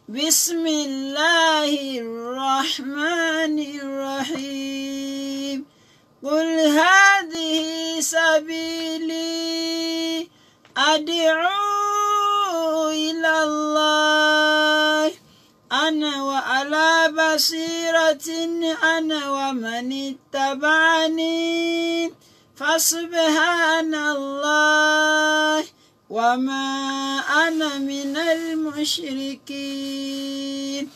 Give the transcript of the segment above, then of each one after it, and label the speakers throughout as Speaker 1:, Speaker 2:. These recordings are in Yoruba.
Speaker 1: بسم الله الرحمن الرحيم قل هذه سبيلي أدعو إلى الله أنا وعلى بصيرة أنا ومن اتبعني فسبحان الله وما أنا من المشركين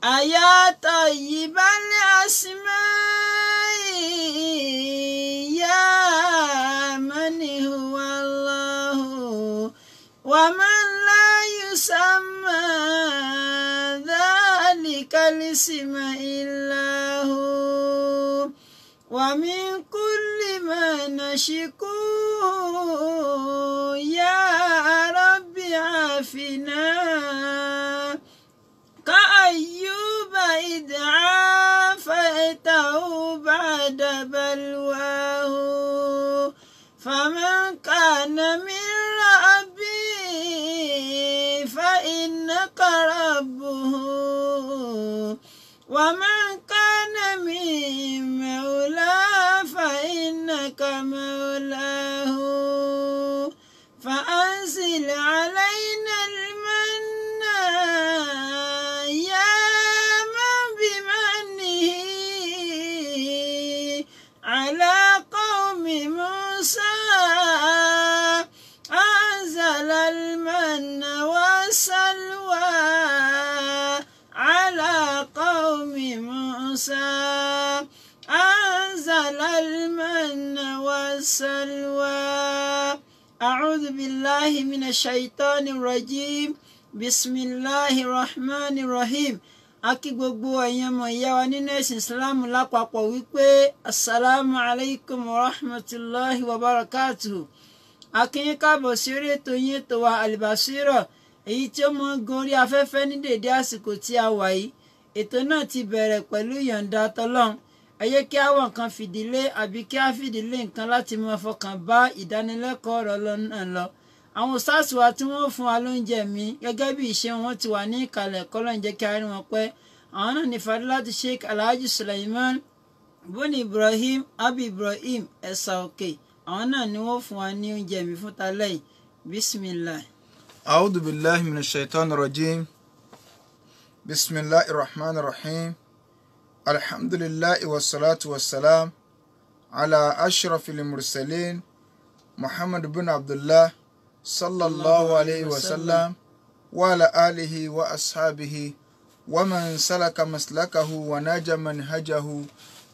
Speaker 1: أيا طيب الأسماء يا من هو الله ومن لا يسمى ذلك الاسم إلا هو ومن كل ما نشكو يا رب عافنا كأيوب إذ عافيته بعد بلواه فمن كان من ربي فإنك ربه ومن كان من مولاه فإنك مولاه فأنزل علينا المن يا من بمنه على قوم موسى أنزل المن والسلوى على قوم موسى أنزل المن والسلوى أعوذ بالله من الشيطان الرجيم بسم الله الرحمن الرحيم A kí gbogbo ẹ̀yin ọmọ ìyá wa nínú ẹ̀sìn Islam lápapọ̀ wípé asalaamu alaykum wa rahmatulahi wa barakatuhu. A kí yín káàbọ̀ sí orí ètò yín ètò wa Albasira, èyí tí ó mọ ń gun orí afẹ́fẹ́ ní dèdé àsìkò tí a wà yìí. Ètò náà ti bẹ̀rẹ̀ pẹ̀lú ìyọ̀ǹda tọlọ́run. Ẹ jẹ́ kí á wá nǹkan fìdílé àbí kí á fìdílé nǹkan láti máa fọkàn bá ìdánilẹ́kọ̀ọ́ ọ̀rọ̀ náà lọ. Àwọn sáàsì wa tí wọ́n fún wa lóúnjẹ mi gẹ́gẹ́ bí ìṣe wọn ti wà ní ìkàlẹ̀ kọ́lọ́n jẹ́ kí a rí wọn pẹ́. Àwọn náà ní Fadilatu Sheikh Alhaji Suleiman Buni Ibrahim Abi Ibrahim Ẹ̀sà Òkè. Àwọn náà ni wọ́n fún wa ní oúnjẹ mi fún talẹ́ yìí. Bismillah.
Speaker 2: أعوذ بالله من الشيطان الرجيم بسم الله الرحمن الرحيم الحمد لله والصلاة والسلام على أشرف المرسلين محمد بن عبد الله صلى الله عليه وسلم وعلى آله وأصحابه ومن سلك مسلكه ونجا منهجه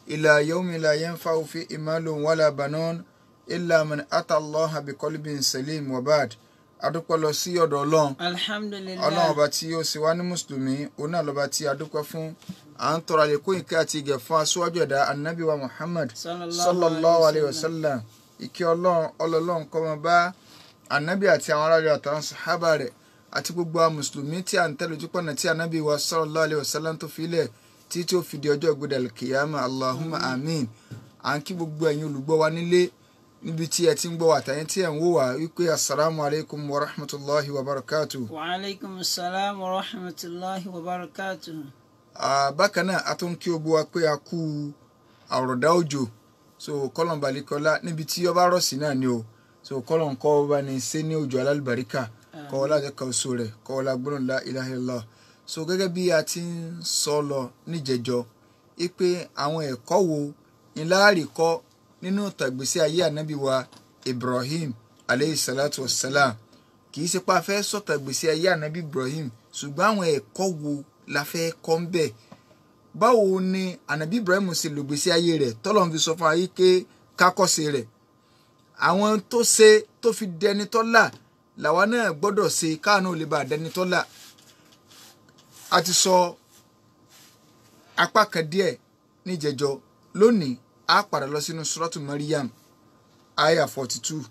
Speaker 2: إلى يوم لا ينفع فيه مال ولا بنون إلا من أتى الله بقلب سليم وبعد. Adúpẹ́ lọ sí ọ̀dọ̀ Ọlọ́run.
Speaker 1: Alhamdulillah.
Speaker 2: Ọlọ́run ọba tí ó ṣe wá ní mùsùlùmí, òun náà lọ́ba tí adúpẹ́ fún. À ń tọrọ àlékún ìkẹ́ àti ìgẹ̀ fún aṣíwájú ẹ̀dá anabi wa Muhammad sallallahu alayhi wa sallam. Ìkẹ́ Ọlọ́run ọlọ́run kó máa bá anabi àti àwọn aráàlú àtàwọn sàhábà rẹ̀ àti gbogbo àwọn mùsùlùmí tí à ń tẹ̀lé ojúpọ̀nà tí anabi wa sallallahu alayhi wa sallam tó fi lẹ̀ tí tí ó fi di ọjọ́ ìgbéda kìyàmà. Allahumma amin. À ń kí gbogbo ẹ̀yin olùgbọ́ wa nílé níbi tí ẹ ti ń gbọ́ wa àtàyẹn tí ẹ ń wò wá wípé asalaamu alaykum wa rahmatulahi wa barakatu.
Speaker 1: Wa alaykum salaam wa rahmatulahi wa barakatu.
Speaker 2: Bákan náà a tún kí o bó wa pé a kú àròdá òjò, so kọ́lọ̀n balikọ́lá níbi tí ọba rọ̀ sí náà ni o, so kọ́lọ̀n kọ́ ọba ní ṣe ní òjò alálùbáríkà kọ́wọ́lá àjọkọ̀ oṣù rẹ̀ kọ́wọ́lá gbọ́dọ̀ la ilaha illallah. So gẹ́gẹ́ bí a ti ń sọ lọ níjẹjọ wípé àwọn ẹ̀kọ́ wo ńlá kọ́ nínú ìtàgbésí ayé ànábì wa Ibrahim aleyhi salatu wasalam. Kì í ṣe pé a fẹ́ sọ̀tàgbésí ayé ànábì Ibrahim, ṣùgbọ́n àwọn ẹ̀kọ́ wo la fẹ́ kọ́ ń bẹ̀. Báwo ni ànábì Ibrahim ṣe lògbésí ayé rẹ̀ tọ́lọ́run fi sọ fún ayé pé kákọ́ṣe rẹ̀. Àwọn tó ṣe tó fi dẹni tọ́lá làwa náà gbọ́dọ̀ ṣe káàánú lè bá dẹni tọ́lá. A ti sọ apá kan díẹ̀ níjẹjọ. Lónìí a padà lọ sínú suratu Maryam aya 42.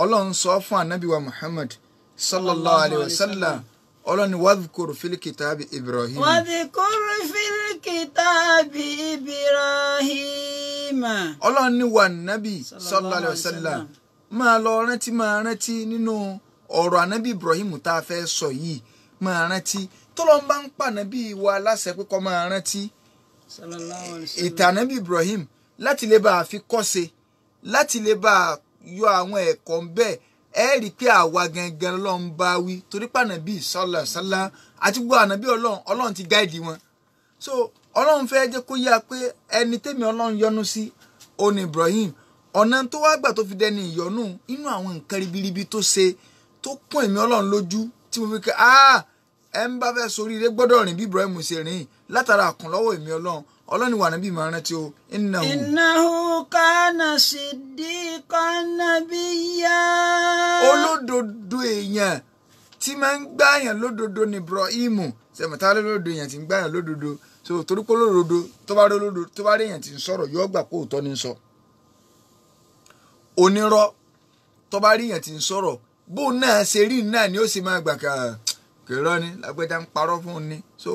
Speaker 2: Ọlọ́run sọ fún anabi wa Muhammad sallallahu alayhi wa sallam, Ọlọ́run ní wadhkur fil kitabi Ibrahim.
Speaker 1: Wadhkur fil kitabi Ibrahim.
Speaker 2: Ọlọ́run ní wa nabi sallallahu alayhi wa sallam máa lọ rántí, máa rántí nínú ọ̀rọ̀ anabi Ibrahim tá a fẹ́ sọ yìí. Máa rántí tọ́lọ́n bá ń pàná bí ìwà aláṣẹ pé kó máa rántí ìtàn ànábì Ibrahim láti lè bá a fi kọ́ṣe, láti lè bá a yọ àwọn ẹ̀kọ́ ń bẹ́ẹ̀. Ẹ rí i pé àwa gangan lọ́n bá wí torí pàná bíi sọ́là sọ́là àti gbogbo ànábì Ọlọ́run, Ọlọ́run ti gáìdì wọn. So Ọlọ́run fẹ́ jẹ́ kó yá pé ẹni tẹ́mi Ọlọ́run yọ́nú sí òní Ibrahim. Ọ̀nà tó wá gbà tó fi dẹni ìyọ́nú inú àwọn nǹkan ribiribi tó ṣe tó kún èmi Ọlọ́run lójú tí mo fi kẹ́ ẹ ń bá fẹ́ soríire gbọ́dọ̀ rìn bí Ibrahim ṣe rìn látara àkànlọ́wọ́ èmi Ọlọ́run. Ọlọ́run wà níbí máa rántí o.
Speaker 1: Innahu kana siddiqan nabiyya.
Speaker 2: Olódodo èèyàn tí máa ń gbààyàn lódodo ní Ibrahim. Sẹ̀mọ̀tá lódodo èèyàn tí ń gbààyàn lódodo? So torí pé lódodo tó bá rí olódodo tó bá rí èèyàn tí ń sọ̀rọ̀ yóò gbà pé òótọ́ ni ń sọ. Onírọ́ tó bá rí èèyàn tí ń sọ̀rọ̀ bóun náà ṣe rí náà ni ó sì máa gbà ká kèrọ ni lágbẹ́jà ń parọ́ fún un ni. So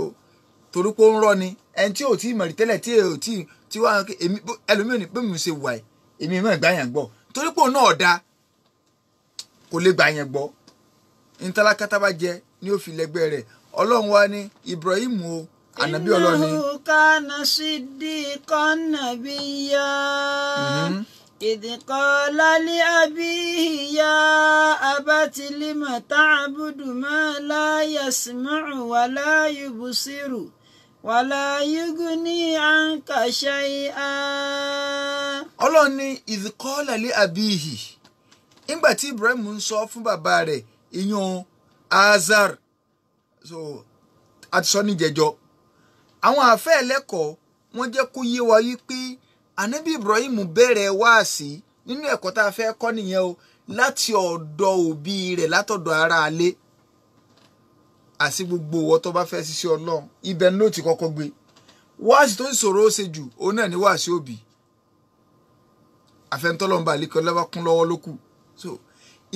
Speaker 2: torí pé ó ń rọ́ ni ẹni tí ò tí ì mọ̀rí tẹ́lẹ̀ tí ò tí tí wàá èmi ẹlòmíràn ní pé mi ṣe wà ẹ̀ èmi mọ̀ ìgbà yẹn gbọ́ torí pé òun náà da kò lè gbà yẹn gbọ́. Ntálákátá bá jẹ ni ó fi lẹ́gbẹ́ rẹ̀. Ọlọ́run wa ní Ibrahim o, ànábì Ọlọ́run ni.
Speaker 1: Innahu kana siddiqan nabiyya. Idh qala li abihi ya abati lima ta'budu ma la yasma'u wa la yubsiru wa la yughni 'anka shay'a.
Speaker 2: Ọlọ́run ní idh qala li abihi, nígbà tí Ibrahim ń sọ fún bàbá rẹ̀ ìyún Azar. So a ti sọ ní jẹjọ àwọn àfẹ́ ẹlẹ́kọ̀ọ́ wọ́n jẹ́ kó yé wa yí pé ànábì Ibrahim bẹ̀rẹ̀ wáàsí nínú ẹ̀kọ́ tá a fẹ́ kọ́ nìyẹn o, láti ọ̀dọ̀ òbí rẹ̀, látọ̀dọ̀ ara alé. Àti gbogbo ìwọ tó bá fẹ́ ṣiṣẹ́ Ọlọ́run ibẹ̀ ló ti kọ́kọ́ gbé wáàsí tó ń ṣòro ó ṣe jù, òun náà ní wáàsí òbí. Àfẹnutọ́lọ́mbà àlékọ́ lọ́wọ́ kún lọ́wọ́ ló kù. So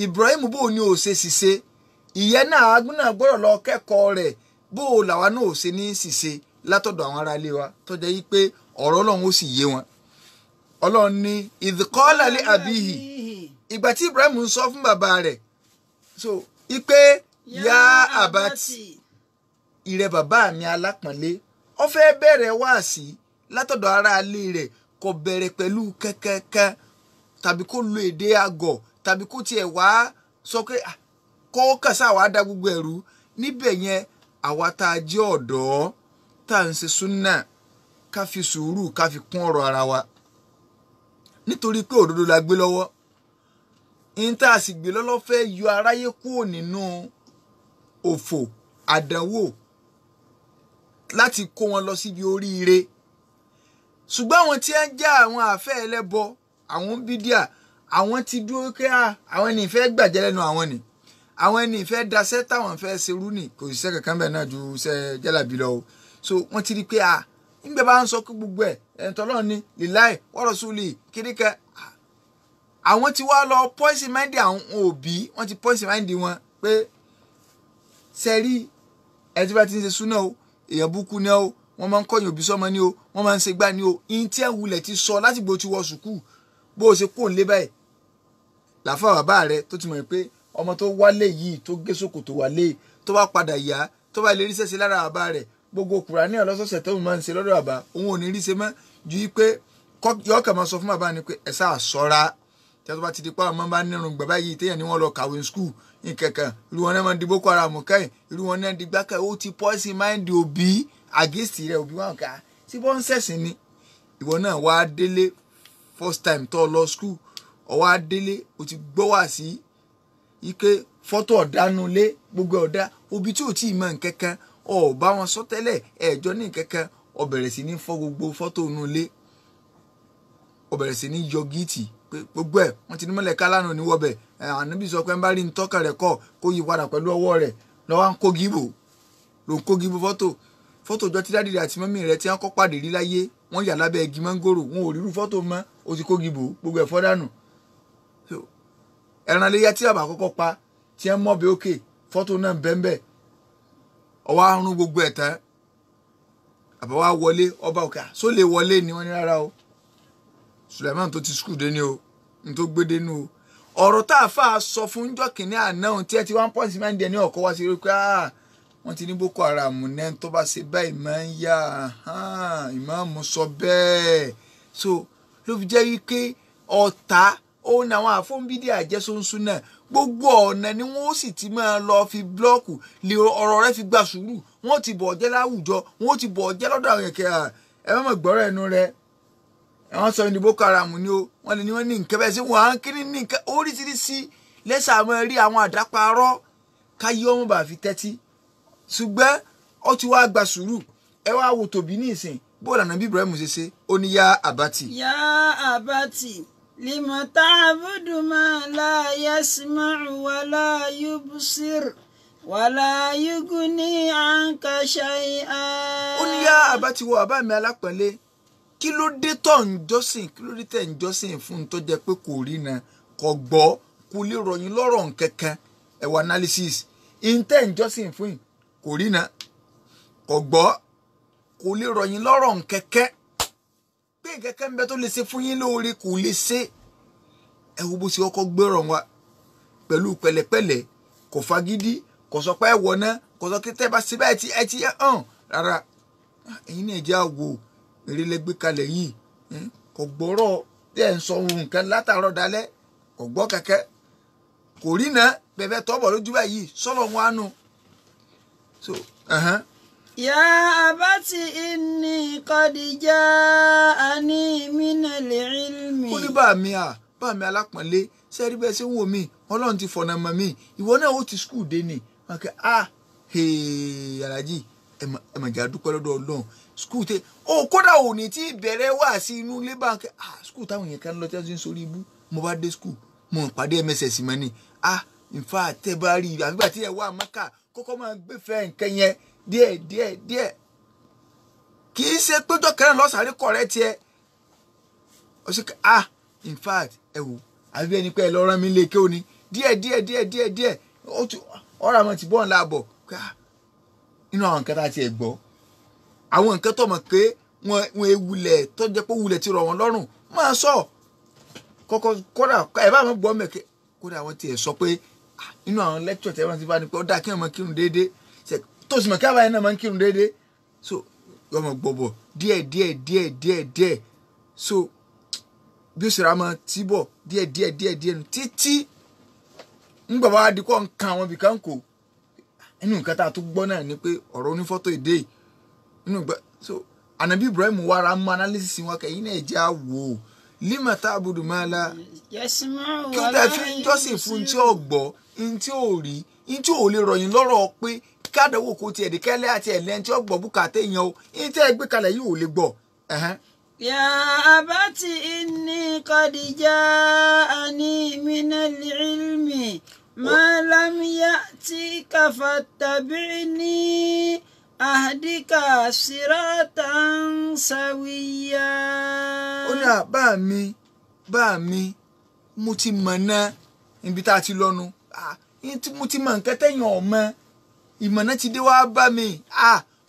Speaker 2: Ibrahim bó ní ò ṣe ṣiṣẹ́ ìyẹn náà agbóná gbọ́dọ̀ lọ kẹ́kọ̀ọ́ rẹ̀ bó o làwa náà ò ṣe ní ṣiṣẹ́ látọ̀dọ̀ àwọn ará ilé wa tó jẹ́ yí pé ọ̀rọ̀ Ọlọ́run ó sì yé wọn. Ọlọ́run ní idh qala li abihi, ìgbà tí Ibrahim ń sọ fún bàbá rẹ̀ so ipe ya abati, ìrẹ bàbá mi alápọ̀nlé. Ó fẹ́ bẹ̀rẹ̀ wáàsí látọ̀dọ̀ ará ilé rẹ̀, kò bẹ̀rẹ̀ pẹ̀lú kẹ́kẹ́kẹ́ tàbí kó lo èdè àgọ̀ tàbí kó tiẹ̀ wá sọ pé kó kàṣà wàá da gbogbo ẹ̀rú níbẹ̀ yẹn. Àwa tá a jẹ́ ọ̀dọ́ tá à ń ṣe súnà ká fi sùúrù ká fi kún ọ̀rọ̀ ara wa, nítorí pé òdodo la gbé lọ́wọ́. Ní tá a sì gbé lọ́lọ́ fẹ́ yọ aráyé kúrò nínú òfò àdánwò láti kó wọn lọ síbi oríire. Ṣùgbọ́n àwọn tí ń jẹ́ àwọn àfẹ́ ẹlẹ́bọ, àwọn bídíà, àwọn ti dúró pé àwọn ẹni ìfẹ́ gbàjẹ́ lẹ́nu àwọn ni, àwọn ẹni ìfẹ́ daṣẹ́ táwọn fẹ́ ṣerú ni, kò sí iṣẹ́ kankan bẹ́ẹ̀ náà ju iṣẹ́ jálàbí lọ o. So wọ́n ti rí pé nígbà bá ń sọ pé gbogbo ẹ̀ ẹ̀ńtọ́lọ́ ni lillahi wa rasuli kíríkẹ́, àwọn ti wá lọ poison mind àwọn òbí, wọ́n ti poison mind wọn pé sẹ́rí ẹ̀ tí bá ti ń ṣe súná o, èèyàn búkú ni o, wọ́n máa ń kọ́yìn òbí sọ́mọ ni o, wọ́n máa ń ṣe gbá ni o. Ihun tí ẹ̀ wulẹ̀ ti sọ láti gbó ti wọ sùkúù bó o ṣe kó ń lé báyìí làfà bàbá rẹ tó ti mọ̀ pé ọmọ tó wálé yìí tó gé ṣòkòtò wálé tó bá padà yá tó bá lè ríṣẹ́ sí lára bàbá rẹ̀, gbogbo Kùránì ọlọ́sọ̀ọ̀sẹ̀ tó máa ń ṣe lọ́dọ̀ bàbá òun ò ní ríṣẹ́ mọ́ ju pé yọ̀ọ́kà máa sọ fún bàbá ni pé ẹ sáà ṣọ́ra tí a tó bá ti di pa àwọn máa ń nírun gbàgbá yìí téèyàn ní wọ́n lọ kàwé skul nkankan, irú wọn náà máa ń di Boko Haram kẹ́yìn, irú wọn náà di gbákẹ́. Ó ti pọ́sí máìndì òbí àgẹ́sì rẹ̀, òbí wọn kà sí bọ́ ń sẹ̀sìn ni. Ìwọ náà wá délé first time tó lọ skul, ó wá délé o ti gbọ́ wá sí ike fọ́tò ọ̀dánú lé gbogbo ọ̀dá òbí tí ò tí ì mọ nkankan, ọ̀ bá wọn sọ tẹ́lẹ̀ ẹ̀jọ́ ní nkankan, ó bẹ̀rẹ̀ sí ní fọ́ gbogbo fọ́tò inú ilé, ó bẹ̀rẹ̀ sí ní yọ gíìtì pé gbogbo ẹ̀ wọ́n ti ní mọ́lẹ̀ kálánù ní wọ́bẹ̀. Ànábì sọ pé ń bá rí ní tọ́ka rẹ̀ kọ́ kó yí padà pẹ̀lú ọwọ́ rẹ̀ lọ́wọ́ ń kó gíbò ló ń kó gíbò fọ́tò fọ́tò ọjọ́ tí dádì rẹ̀ àti mọ́mí rẹ̀ tí wọ́n kọ́ pàdé rí láyé, wọ́n yà lábẹ́ igi mọ́ngòrò, wọn ò rírú fọ́tò mọ́, ó ti kó gíbò gbogbo ẹ̀ fọ́ dànù. Ẹran léyà tí bàbá kọ́kọ́ pa tí wọ́n mọ̀ bí òkè fọ́tò náà bẹ́ńbẹ́ ọwọ́ àrùn gbogbo ẹ̀ tán. Àbá wa wọlé ọba òkè só lè wọlé ni wọ́n ní rárá o, Suleiman tó ti skul dé ní o, n tó gbé dénú o. Ọ̀rọ̀ tá a fà sọ fún njọ́ kìíní àná ohun tí ẹ ti wá ń pọ́ǹsì máa ń dẹ ní ọ̀kọ́ wá sí rí pé Wọ́n ti ní Boko Haram náà tó bá ṣe báyìí máa ń yá ìmáàmù sọ bẹ́ẹ̀. So ló fi jẹ́ wípé ọ̀tá òun ni àwọn àfọ̀nbídé àjẹsọ́nsún náà gbogbo ọ̀nà ni wọ́n sì ti máa lọ fi blọ́ọ̀kù lè ọ̀rọ̀ rẹ fi gba sùúrù. Wọ́n ti bọ̀ jẹ́ láwùjọ, wọ́n ti bọ̀ jẹ́ lọ́dọ̀ àwọn kẹ̀kẹ́. Ẹ má mọ̀ gbọ́rọ̀ ẹnu rẹ, wọ́n sọ ní Boko Haram ni o, wọ́n lè ní wọ́n ní nǹkan bẹ́ẹ̀ sí wọ́n á kiri ní nǹkan oríṣiríṣi lẹ́sà máa rí àwọn àdáparọ́ káyé ọmọ bá fi tẹ́tí. Ṣùgbọ́n ó ti wá gba sùúrù. Ẹ wá wo tòbí ní ìsìn bó lànà bí Ibrahim ṣe ṣe ó ní yá àbátì.
Speaker 1: Yá àbátì lima ta'budu ma la yasma'u wa la yubsir wa la yughni anka shay'a.
Speaker 2: Ó ní yá àbátì wọ àbá mi alápọ̀nlé, kí ló dé tó ń jọ́sìn, kí ló dé tẹ̀ ń jọ́sìn fún un tó jẹ́ pé kò rí na, kò gbọ́, kò lè ròyìn lọ́rọ̀ nkankan. Ẹ̀wọ̀ analysis ìǹtẹ̀ ń jọ́sìn fún yìí kò rí na, kò gbọ́, kò lè ròyìn lọ́rọ̀ nkankan, pé nkankan ń bẹ tó lè ṣe fún yín lóore kò lè ṣe. Ẹ wo bó ṣe kọ́kọ́ gbérọ̀ wa pẹ̀lú pẹ̀lẹ́pẹ̀lẹ́, kò fagídí, kò sọ pé ẹ wọ̀ náà, kò sọ pé tẹ́ bá ṣe báyìí ẹ ti hàn rárá. Ẹ̀yin náà jẹ́ àwò eré lẹ́gbẹ́ kalẹ̀ yìí, kò gbọ́rọ̀ tẹ́ ẹ̀ ń sọ ohun nǹkan látàárọ̀ dalẹ́, kò gbọ́ kẹ̀kẹ́, kò rí náà bẹ̀bẹ̀ tọ́bọ̀ lójú báyìí sọ́lọ̀ wọn á nù. So,
Speaker 1: Ya abati inni qad ja'ani minal ilmi.
Speaker 2: Ó ní bá mi à bá mi alápọ̀nlé, ṣé rí bẹ́ẹ̀ ṣe ń wò mí, Ọlọ́run ti fọ̀nà mọ̀ mí, ìwọ náà ó ti skul dé ni. Wọn kẹ́ ah Alhaji ẹ mà jà dúpẹ́ lọ́dọ̀ Ọlọ́run skul tẹ ó kódà òní tí ìbẹ̀rẹ̀ wà sí inú ilé báńkì. Ah skul táwọn yẹn kan lọ tí wọ́n ti ń sórí ibú, mo bá dé skul mo pàdé MSS mọ́ ni. Ah in fact tẹ́ bá rí àgbà tí ẹ wà Mẹ́kà kọ́kọ́ máa gbé fẹ́ nǹkan yẹn díẹ̀ díẹ̀ díẹ̀, kì í ṣe péjọ kẹrin lọ́sàárẹ̀ kọ̀rẹ́ tiẹ̀ ó sì ah in fact ẹ wò àbí ẹni pé ẹ lọ rán mi lé kéwòn ni díẹ̀ díẹ̀ díẹ̀ díẹ̀ díẹ̀ ó ti ọ̀rọ̀ àwọn ti bọ́ ńlá bọ̀ nínú àwọn nǹkan tá a ti ẹ̀ gbọ́, àwọn nǹkan tó mọ̀ pé wọ́n ewulẹ̀ tó jẹ́ pé wulẹ̀ ti rọ̀ wọ́n lọ́rùn máa sọ kọ́kọ́ kódà ẹ bá wọn gbọ́ mẹ́kẹ́ kódà wọ́n ti ẹ̀ sọ pé nínú àwọn lecture tí wọ́n ti bá ní pé ó dáa kí wọ́n máa kírun déédéé tó sì mọ̀ kí àbáyé náà máa ń kírun déédéé. So yọmọ gbọ̀bọ̀ díẹ̀ díẹ̀ díẹ̀ díẹ̀ díẹ̀, so bí ó sì ra máa tí bọ̀ díẹ̀ díẹ̀ díẹ̀ díẹ̀ títí ńgbà bá di kọ́ nǹkan àwọn ibìkan kò inú nǹkan tá a tún gbọ́ náà ni pé ọ̀rọ̀ onífọ́tò èdè inú gbà. So Ànábì Ibrahim wàrà mú analysis wọn kẹ́yìn náà jẹ́ àwò lima ta'budu ma la kí ó tẹ́ fi ń jọ́sìn fún tí ò gbọ́, tí ò rí, tí ò lè ròyìn lọ́rọ̀ pé kádàwó kò tiẹ̀ dìkẹ́lẹ́ àti ẹ̀lẹ́ tí ó gbọ́ bùkátà èèyàn o, ní tẹ́ ẹ gbé kalẹ̀ yìí ò lè gbọ́.
Speaker 1: Ya abati inni qad ja'ani minal ilmi ma lam ya'tika fattabi'ni ahdika siratan sawiyya.
Speaker 2: Ó ní bá mi mo ti mọ̀ náà níbi tá a ti lọ́nu, mo ti mọ̀ nǹkan tẹ̀yàn ọ̀mọ ìmọ̀nà ti dé wá bá mi.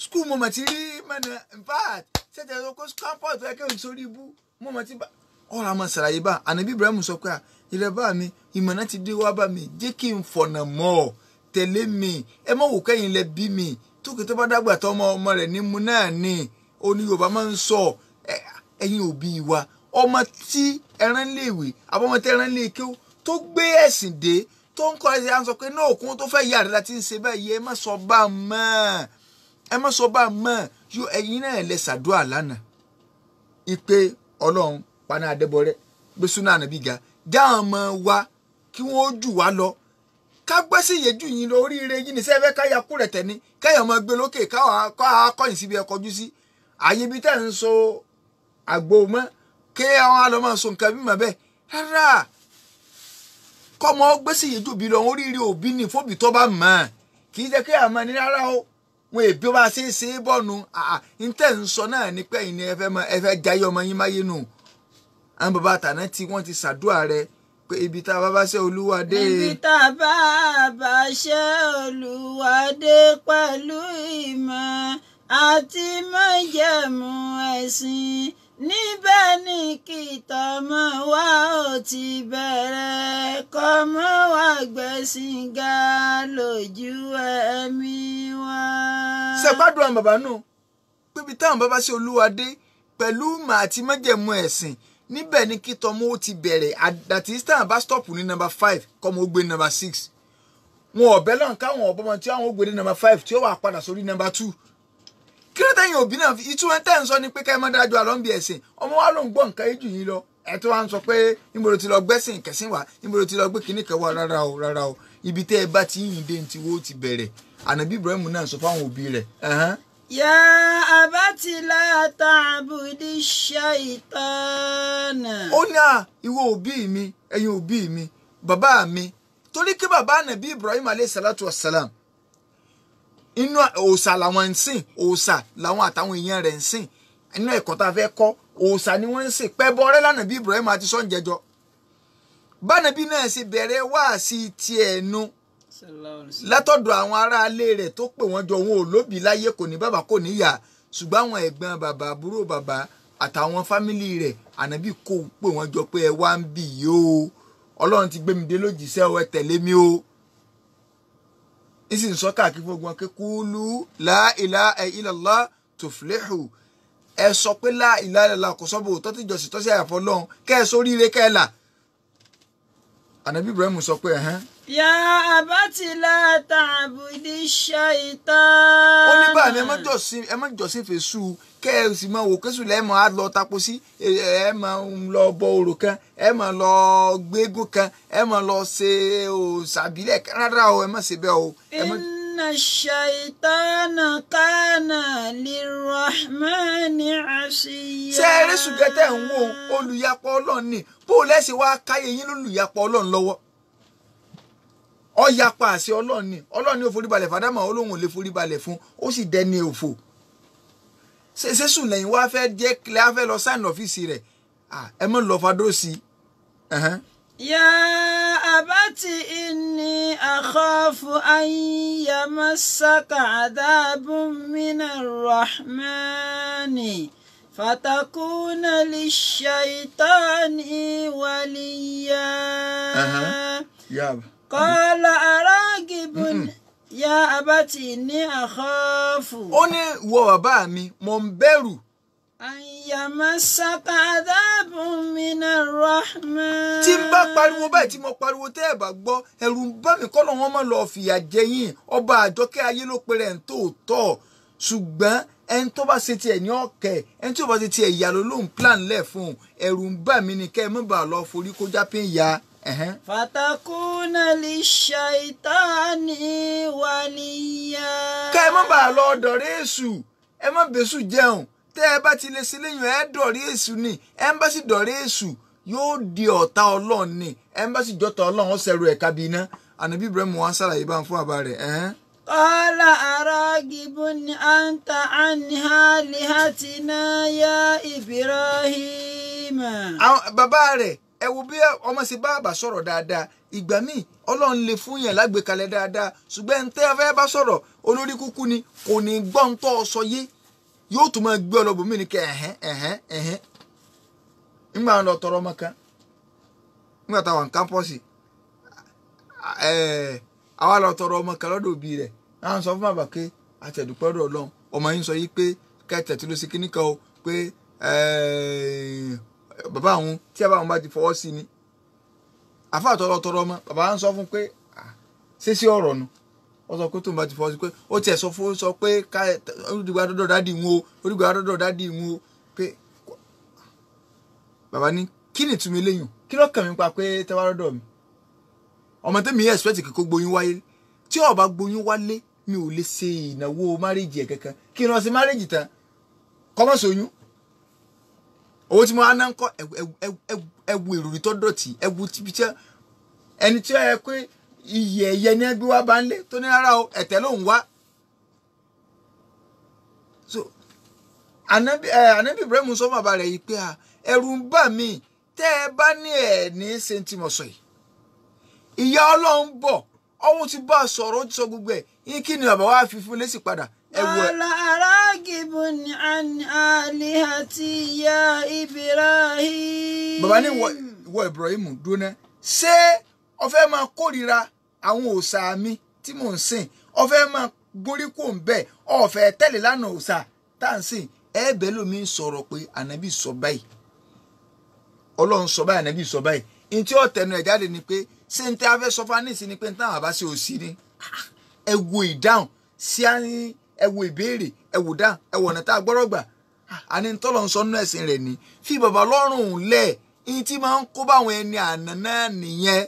Speaker 2: Skul mo mọ̀ ti rí mọ̀nà, in fact ṣètò ẹ̀rọ kó campus tó yẹ kí n sórí ibú mo mọ̀ ti bá ọ̀rọ̀ àmọ̀ ṣàlàyé bá Ànábì Ibrahim sọ pé ilẹ̀ bá mi ìmọ̀nà ti dé wá bá mi, jẹ́ kí n fọ̀nà mọ́ ọ, tẹ̀lé mi, ẹ má wò kẹ́yìn lẹ bí mi tókè tó bá dàgbà tó ọmọ ọmọ rẹ̀ nímú náà ni. Ó ní Yorùbá máa ń sọ ẹ̀yin òbí wa, ọmọ tí ẹran léèwé àbọ̀mọ tí ẹran lè kéwú tó gbé ẹ̀sìn dé tó ń kọ́ ẹ sọ pé náà òkun tó fẹ́ yà rẹ̀ láti ń ṣe báyìí, ẹ má sọ bá mọ́, ẹ má sọ bá mọ́, yóò ẹ̀yin náà lẹ ṣàdúrà lánàá ipe Ọlọ́run paná adébọrẹ́ gbé súnà ànábì ga jáwọn ọmọ wa kí wọ́n jù wá lọ ká gbẹ́sì yéjú yín lọ oríire yín ní sẹ́fẹ́ káyà kú rẹ̀ tẹ̀ ní káyà ọmọ gbé lókè káwá kọ́yìn síbi ẹ kọjú sí àyè ibi tẹ́ ń so àgbo mọ́ kí àwọn àlọ́ máa so nǹkan bímọ bẹ́ẹ̀ rárá kọ́mọ gbẹ́sì yéjú bí lọ oríire òbí ní fóbi tó bá mọ̀ kì í jẹ́ kí àmọ́ ní rárá o wọn èbí ó bá ṣe é ṣe é bọ́nu ntẹ́ ń sọ náà ní pé ẹ̀yin ni ẹ fẹ́ jayé ọmọ yín máyé nù. Àwọn bàbá àtàná tí wọ́n ti ṣàdúrà rẹ pé ibi tá a bá bá ṣe Olúwa dé.
Speaker 1: Ibi tá a bá bá ṣe Olúwa dé pẹ̀lú ìmọ̀ àti májẹ̀mú ẹ̀sìn Níbẹ̀ ni kí tọmọ wa ó ti bẹ̀rẹ̀, kọ́mọ wa gbẹ̀sìn ga lójú ẹ̀mí wa.
Speaker 2: Ṣe gbádùn àwọn bàbá náà pébi táwọn bàbá sí olúwa dé pẹ̀lú mà àti májẹ̀mú ẹ̀sìn, níbẹ̀ ni kí tọmọ ó ti bẹ̀rẹ̀. That is táwọn bá stop ní number 5 kọ́mọ ó gbé number 6. Wọn ọ̀bẹ lọ́n káwọn ọ̀bọ mọ tí àwọn ó gbé ní number 5 tí ó wà padà sórí number 2. Kí ló tẹ̀yìn òbí náà ìtumọ̀ tẹ̀ ń sọ ni pé ká ẹ má dájú àlọ́ ń bí ẹ̀sìn. Ọmọ wa ló ń gbọ́ nǹkan yìí jù yín lọ. Ẹ tó wá ń sọ pé níbo ló ti lọ gbẹ́sìn kẹ̀sìn wá, níbo ló ti lọ gbé kinní kan wá. Rárá o, rárá o. Ibi tẹ́ ẹ bá ti yìn dé ti wo ti bẹ̀rẹ̀. Ànábì Ibrahim náà sọ fáwọn òbí rẹ̀.
Speaker 1: Ya abati la ta'budi shaytana.
Speaker 2: Ó ní à ìwọ òbí mi, ẹ̀yin òbí mi, bàbá mi. Torí kí bàbá Ànábì Ibrahim alayhi salatu wassalam, inú òòṣà làwọn ń sìn, òòṣà làwọn àtàwọn èèyàn rẹ̀ ń sìn. Inú ẹ̀kọ́ tá a fẹ́ kọ́, òòṣà ni wọ́n ń sìn. Pẹ́bọ rẹ́ lánàbí Ibrahim àti sọ́njẹjọ. Bánàbí náà ṣe bẹ̀rẹ̀ wáàsí tiẹ̀ nu látọ̀dọ̀ àwọn aráalé rẹ̀ tó pè wọ́n jọ. Wọn ò lóbi láyé, kò ní bàbá, kò ní ìyá, ṣùgbọ́n àwọn ẹ̀gbọ́n bàbá, àbúrò bàbá àtàwọn fámìlì rẹ̀, Ànábì kò pè wọ́n jọ pé ẹ wá ń bì yìí o, Ọlọ́run ti gbé mi dé lójíṣẹ́ o, ẹ tẹ̀lé mi o. Ìsì ń sọ káàkiri fún ogun kíkúlú la ilaha illallah tuflihu. Ẹ sọ pé la ilaha illallah, kò sọ́bù tó ti jọ̀sìn tọ́sí àyàfọ́ lọ́hùn, kẹ́ ẹ sóríire kẹ́ ẹ là. Ànábì Ibrahim sọ pé ẹ̀hán.
Speaker 1: Ya abati la ta'budi shaytan.
Speaker 2: Ó ní báà ní ẹ má jọ́sìn fèsù, kẹ́ ẹ sì máa wò késù lẹ́ẹ̀ máa lọ tapo sí, ẹ máa lọ bọ orò kan, ẹ máa lọ gbégún kan, ẹ máa lọ ṣe òṣàbílẹ̀. Rárá o, ẹ má ṣe bẹ́ẹ̀ o.
Speaker 1: Inna shaytana kana lirrahmani asiya.
Speaker 2: Ṣé eré sùgẹ́tẹ̀ ń wo olùyapọ̀ Ọlọ́run ni? Bó o lẹ́sìn wá káyé yín lólùyapọ̀ Ọlọ́run lọ́wọ́? Ọ̀yapa àṣẹ Ọlọ́run ni. Ọlọ́run ni ó foríbalẹ̀ fàdámà, Ọlọ́run ò lè foríbalẹ̀ fún, ó sì dẹni òfò. Ṣé sùn lẹ́yìn wá fẹ́ jẹ́ kílẹ̀ á fẹ́ lọ sáìn ọ́fíìsì rẹ̀? Ẹ mọ̀ lọ fadó sí i.
Speaker 1: Ya abati inni akhafu an yamassaka adhabun minar rahmani fatakuna lishaitani waliya. Qala aragibun ya abati inni akhafu.
Speaker 2: Ó ní ìwọ bàbá mi, mo ń bẹ̀rù.
Speaker 1: An yamassaka adhabun minar rahman.
Speaker 2: Tí n bá pariwo báyìí, tí mo pariwo tẹ́ ẹ̀ bá gbọ́, ẹ̀rù ń bá mi kọ́ lọ́ wọn máa lọ fìyà jẹ yín. Ọba àjọkẹ́ ayé ló pe rẹ̀ ń tòótọ́, ṣùgbọ́n ẹni tó bá ṣe tiẹ̀ ní ọ̀kẹ́, ẹni tí ó bá ṣe tiẹ̀ ìyá ló lóun plan lẹ̀ fún un. Ẹ̀rù ń bà mí ni kẹ́ ẹ má bàa lọ forí kó jápé ya.
Speaker 1: Fatakuna lishaitani waliya.
Speaker 2: Kẹ́ ẹ má bàa lọ dọ̀rẹ́ èṣù, ẹ má bẹ̀ṣù jẹun. Tẹ́ ẹ bá ti lè ṣe léyìn, ẹ dọ̀rẹ́ èṣù ni. Ẹ ń bá sì dọ̀rẹ́ èṣù yóò di ọ̀tá Ọlọ́run ni. Ẹ ń bá sì jọta Ọlọ́run ó ṣẹrù ẹ̀ka bí iná. Ànábì Ibrahim wa ń ṣàlàyé bá ń fún àbá rẹ̀.
Speaker 1: Qala aragibun anta an alihatina ya Ibrahim.
Speaker 2: Bàbá rẹ̀, ẹ wo bí ọmọ ṣe bá àbá sọ̀rọ̀ dáadáa. Ìgbà míì Ọlọ́run lè fún yẹn lágbèkalẹ̀ dáadáa, ṣùgbọ́n ẹni tẹ́ ẹ fẹ́ bá sọ̀rọ̀ olórí kúkú ni, kò ní gbọ́ ń tọ́ ọ sọ yé, yóò tún máa gbé ọlọ́bùnmí ni kẹ́ ẹ̀hẹ́n ẹ̀hẹ́n ẹ̀hẹ́n. Nígbà wọn lọ tọrọ ọmọ kan nígbà táwọn kámpọ́ọ̀sì, àwa lọ tọrọ ọmọ kan lọ́dọ̀ òbí rẹ̀. Àwọn sọ fún bàbá pé àtẹ̀dúpẹ́ ọ̀dọ̀ Ọlọ́run, ọmọ yín sọ yìí pé kẹ́tẹ̀ tí ló ṣe kíní kan o, pé bàbá àwọn tí bàbá àwọn bá ti fọwọ́ sí ni àfáà tọrọ tọrọ ọmọ. Bàbá ń sọ fún pé ṣé sí ọ̀rọ̀ nu? Ó sọ pé tóun bá ti fọwọ́ sí pé ó tiẹ̀ sọ fún sọ pé ká olùdígbà dọ́dọ̀ dádì ń o, olùdígbà dọ́dọ̀ dádì ń o. Pé bàbá ní kí ni ìtumọ̀ eléyìí? Kí ló kàn mí pa pé tẹ́wá dọ́dọ̀ mi? Ọmọ tẹ́mi yẹ ẹ̀sìpẹ́tì kíkó gboyún wáyé, tí ó bá gboyún wálé mi ò lè ṣe ìnáwó márèjì ẹ̀ kankan. Kí n lọ sí márèjì tán kọ́mọ́sì oyún owó tí mo á ná ń kọ́. Ẹwu ìròrí tó dọ̀tí, ẹwu tíbi tí ẹni tí ó yẹ pé iyì ẹ̀yẹ ní ẹgbẹ́ wa bá ń lé tó ní rárá o, ẹ̀tẹ́ ló ń wá. So Ànábì Ibrahim sọ fún bàbá rẹ̀ yìí pé ẹ̀rù ń bà mí, tẹ́ ẹ bá ní ẹ̀ ní ṣe ti mọ̀ sọ yìí, ìyá Ọlọ́run bọ̀. Ọ̀hún ti bá a sọ̀rọ̀, ó ti sọ gbogbo ẹ̀ yín. Kí ni bàbá wa fi fún lésì padà?
Speaker 1: Qala aragibun عن آلهتي يا إبراهيم.
Speaker 2: Bàbá ní ìwọ Ibrahim dúná, ṣé o fẹ́ máa kórìíra àwọn òòṣà mi tí mò ń sìn? O fẹ́ máa gúnrí kò ń bẹ̀, o fẹ́ tẹ̀lé lánàá òòṣà tá à ń sìn? Ẹ̀ẹ́bẹ̀ lómi ń sọ̀rọ̀ pé ànábì sọ báyìí, Ọlọ́run sọ báyìí, ànábì sọ báyìí. Ní tí ó tẹnu ẹ̀ jáde ni pé ṣé n tẹ́ a fẹ́ sọ fún anísìn ni pé n táwọn àbá ṣe òsì ni. Ẹ wo ìdáhùn sí ẹ wo ìbéèrè, ẹ wò dáhùn, ẹ wò ọ̀nà tá a gbọ́rọ̀ gbà. Àní tọ́lọ̀ ń sọ nínú ẹ̀sìn rẹ̀ ni fi bàbá lọ́rùn lẹ̀. Ní tí máa ń kó báwọn ẹni àná náà nìyẹn.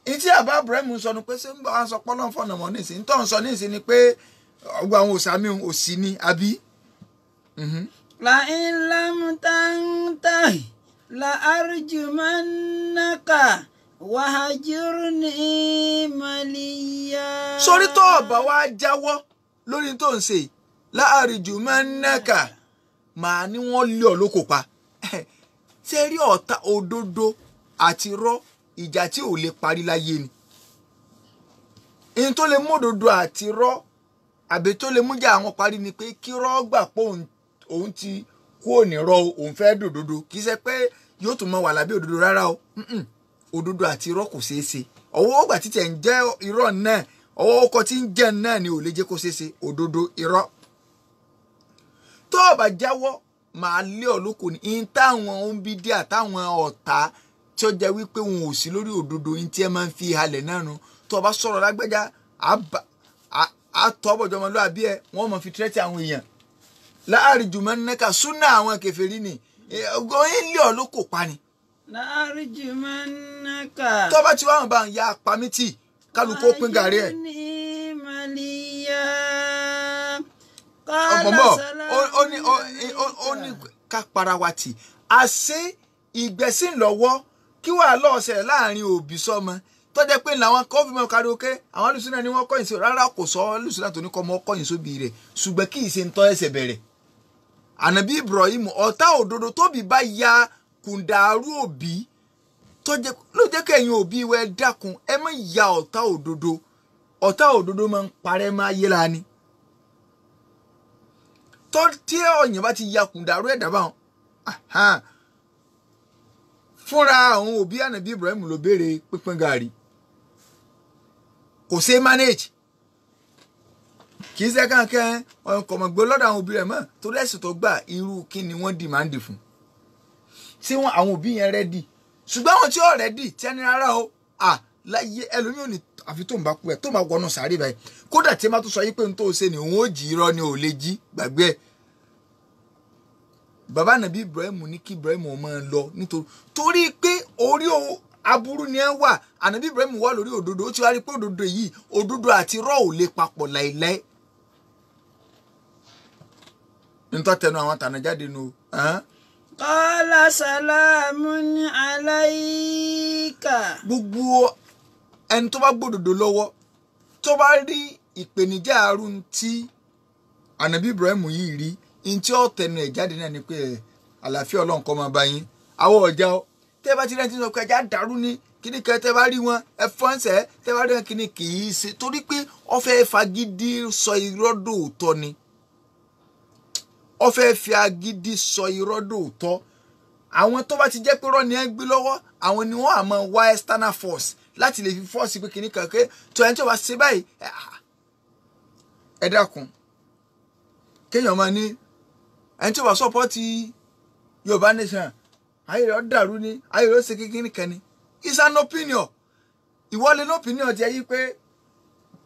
Speaker 2: Ní tí àbá Ibrahim sọ ni pé ṣé ń bá wa sọ pọ́lọ́ fọ̀nà mọ́ nísìn, ń tọ́ ń sọ nísìn ni pé ọgbà àwọn òòṣà mi òsì ni àbí.
Speaker 1: لئن لم تنته لأرجمنك وهجرني مليا.
Speaker 2: Sórí tó ọ̀bà wa jáwọ́ lórí tó ń ṣe لأرجمنك màá ní wọ́n lé ọ lóko pa. Ṣé rí ọ̀tá òdodo àti irọ́, ìjà tí ò lè parí láyé ni. Ihun tó lè mú òdodo àti irọ́ àbí tó lè mú jà àwọn parí ni pé kí irọ́ gbà pé òun ti kú òní rọ, òun fẹ́ dòdodo. Kì í ṣe pé yóò tún mọ wà lábẹ́ òdodo rárá o. Òdodo àti irọ́ kò ṣeé ṣe. Ọwọ́ ọgbà títẹ̀ ń jẹ́ irọ́ náà, ọwọ́ ọkọ̀ tí ń jẹ́ náà ni ò lè jẹ́ kó ṣeé ṣe. Òdodo irọ́ tó o bá jáwọ́ màá lé ọ lóko ní. Ihun táwọn òǹbídíà táwọn ọ̀tá tí ó jẹ́ wípé òun ò sí lórí òdodo, ihun tí ẹ máa ń fi halẹ̀ náà nu. Tó o bá sọ̀rọ̀ lágbẹ́já àtọ́ bọ̀jọ́ ọmọlúwàbí ẹ, wọ́n mọ̀ fi tírẹ́tì àwọn èèyàn. لأرجمنك súnà àwọn kèfèrí ni ọgọ́ ilé ọ ló kò pa ni.
Speaker 1: لأرجمنك.
Speaker 2: Tó bá ti wá wọn bá ń ya pamítì kálukú ó pín gàrí ẹ̀.
Speaker 1: وهجرني مليا.
Speaker 2: Ọmọ bọ̀ ó ní ká para wa tì. Àṣé ìgbẹ́sìn lọ́wọ́ kí wàá lọ́ọ́ ṣẹlẹ̀ láàrin òbí sọ́mọ tó jẹ́ pé làwọn kọ́ fi mọ́ karaoke àwọn alùsùnà ni wọ́n kọ́yìn sí. Rárá, kò sọ alùsùnà tó ní kọ́ mọ́ kọ́yìn sóbì rẹ̀, ṣùgbọ́n kì í ṣe ń tọ́ ẹsẹ̀ bẹ̀rẹ̀. Ànábì Ibrahim ọ̀tá òdodo tóbi bá ya kùndàrú òbí ló jẹ́ kẹ́yìn òbí wẹ́ dákun ẹ má ya ọ̀tá òdodo. Ọ̀tá òdodo máa ń parẹ́ máa yé la ni. Tó tí ọ̀yàn bá ti ya kùndàrú ẹ̀dá báwọn fúnra àwọn òbí Ànábì Ibrahim ló béèrè pínpín gàrí. Kò ṣe manage, kì í ṣe kankan ọkọ̀mọ̀gbẹ́ lọ́dọ̀ àwọn òbí rẹ̀ mọ́ torí ẹ̀sìn tó gbà irú kí ni wọ́n dìmáàndì fún. Ṣé wọn àwọn òbí yẹn rẹ́dì? Ṣùgbọ́n àwọn tí ó rẹ́dì tí ẹni rárá o láyé ẹlòmíì ò ní àfi tó ń bá kú ẹ tó máa wọnú sàárè báyìí. Kódà tí ẹ má tún sọ yí pé n tó ṣe ni òun ó jí irọ́ ni ò lè jí gbàgbé ẹ. Bàbá Ànábì Ibrahim ní kí Ibrahim ó máa lọ nítorí torí pé orí aburú ni ẹ wà. Ànábì Ibrahim wà lórí òdodo, ó ti wá rí pé òdodo yìí òdodo àti irọ́ ò lè papọ̀ láìláì. Ntọ́ tẹnu àwọn tànà jáde nu.
Speaker 1: Qala salamun alayka.
Speaker 2: Gbogbo ẹni tó bá gbòdòdó lọ́wọ́ tó bá rí ìpèníjà àrùn tí Ànábì Ibrahim yìí rí, ntí ó tẹnu ẹ̀ jáde náà ni pé àlàáfíà Ọlọ́run kó máa bá yín. Àwọn ọ̀já o tẹ́ bá ti rẹ́ ti sọ pé ẹja dàrú ni kíní kan, tẹ́ bá rí wọn ẹ fọ́nṣẹ́, tẹ́ bá rí wọn kíní kì í ṣe torí pé ó fẹ́ fagídí sọ irọ́ dòótọ́ ni. Ó fẹ́ fi agídí sọ irọ́ dòótọ́. Àwọn tó bá ti jẹ́ pé irọ́ ni ẹ ń gbé lọ́wọ́, àwọn ni wọ́n á máa wá external force láti lè fi force pé kíní kan pé tó ẹni tó bá ṣe báyìí. Ẹ dákun, kéèyàn máa ní ẹni tó bá sọpọ́tì Yorùbá nation ayé rẹ̀ dàrú ni, ayé rẹ̀ ó ṣe kíkíní kan ni. It's an opinion. Ìwọ lè ní opinion tiẹ̀ yí pé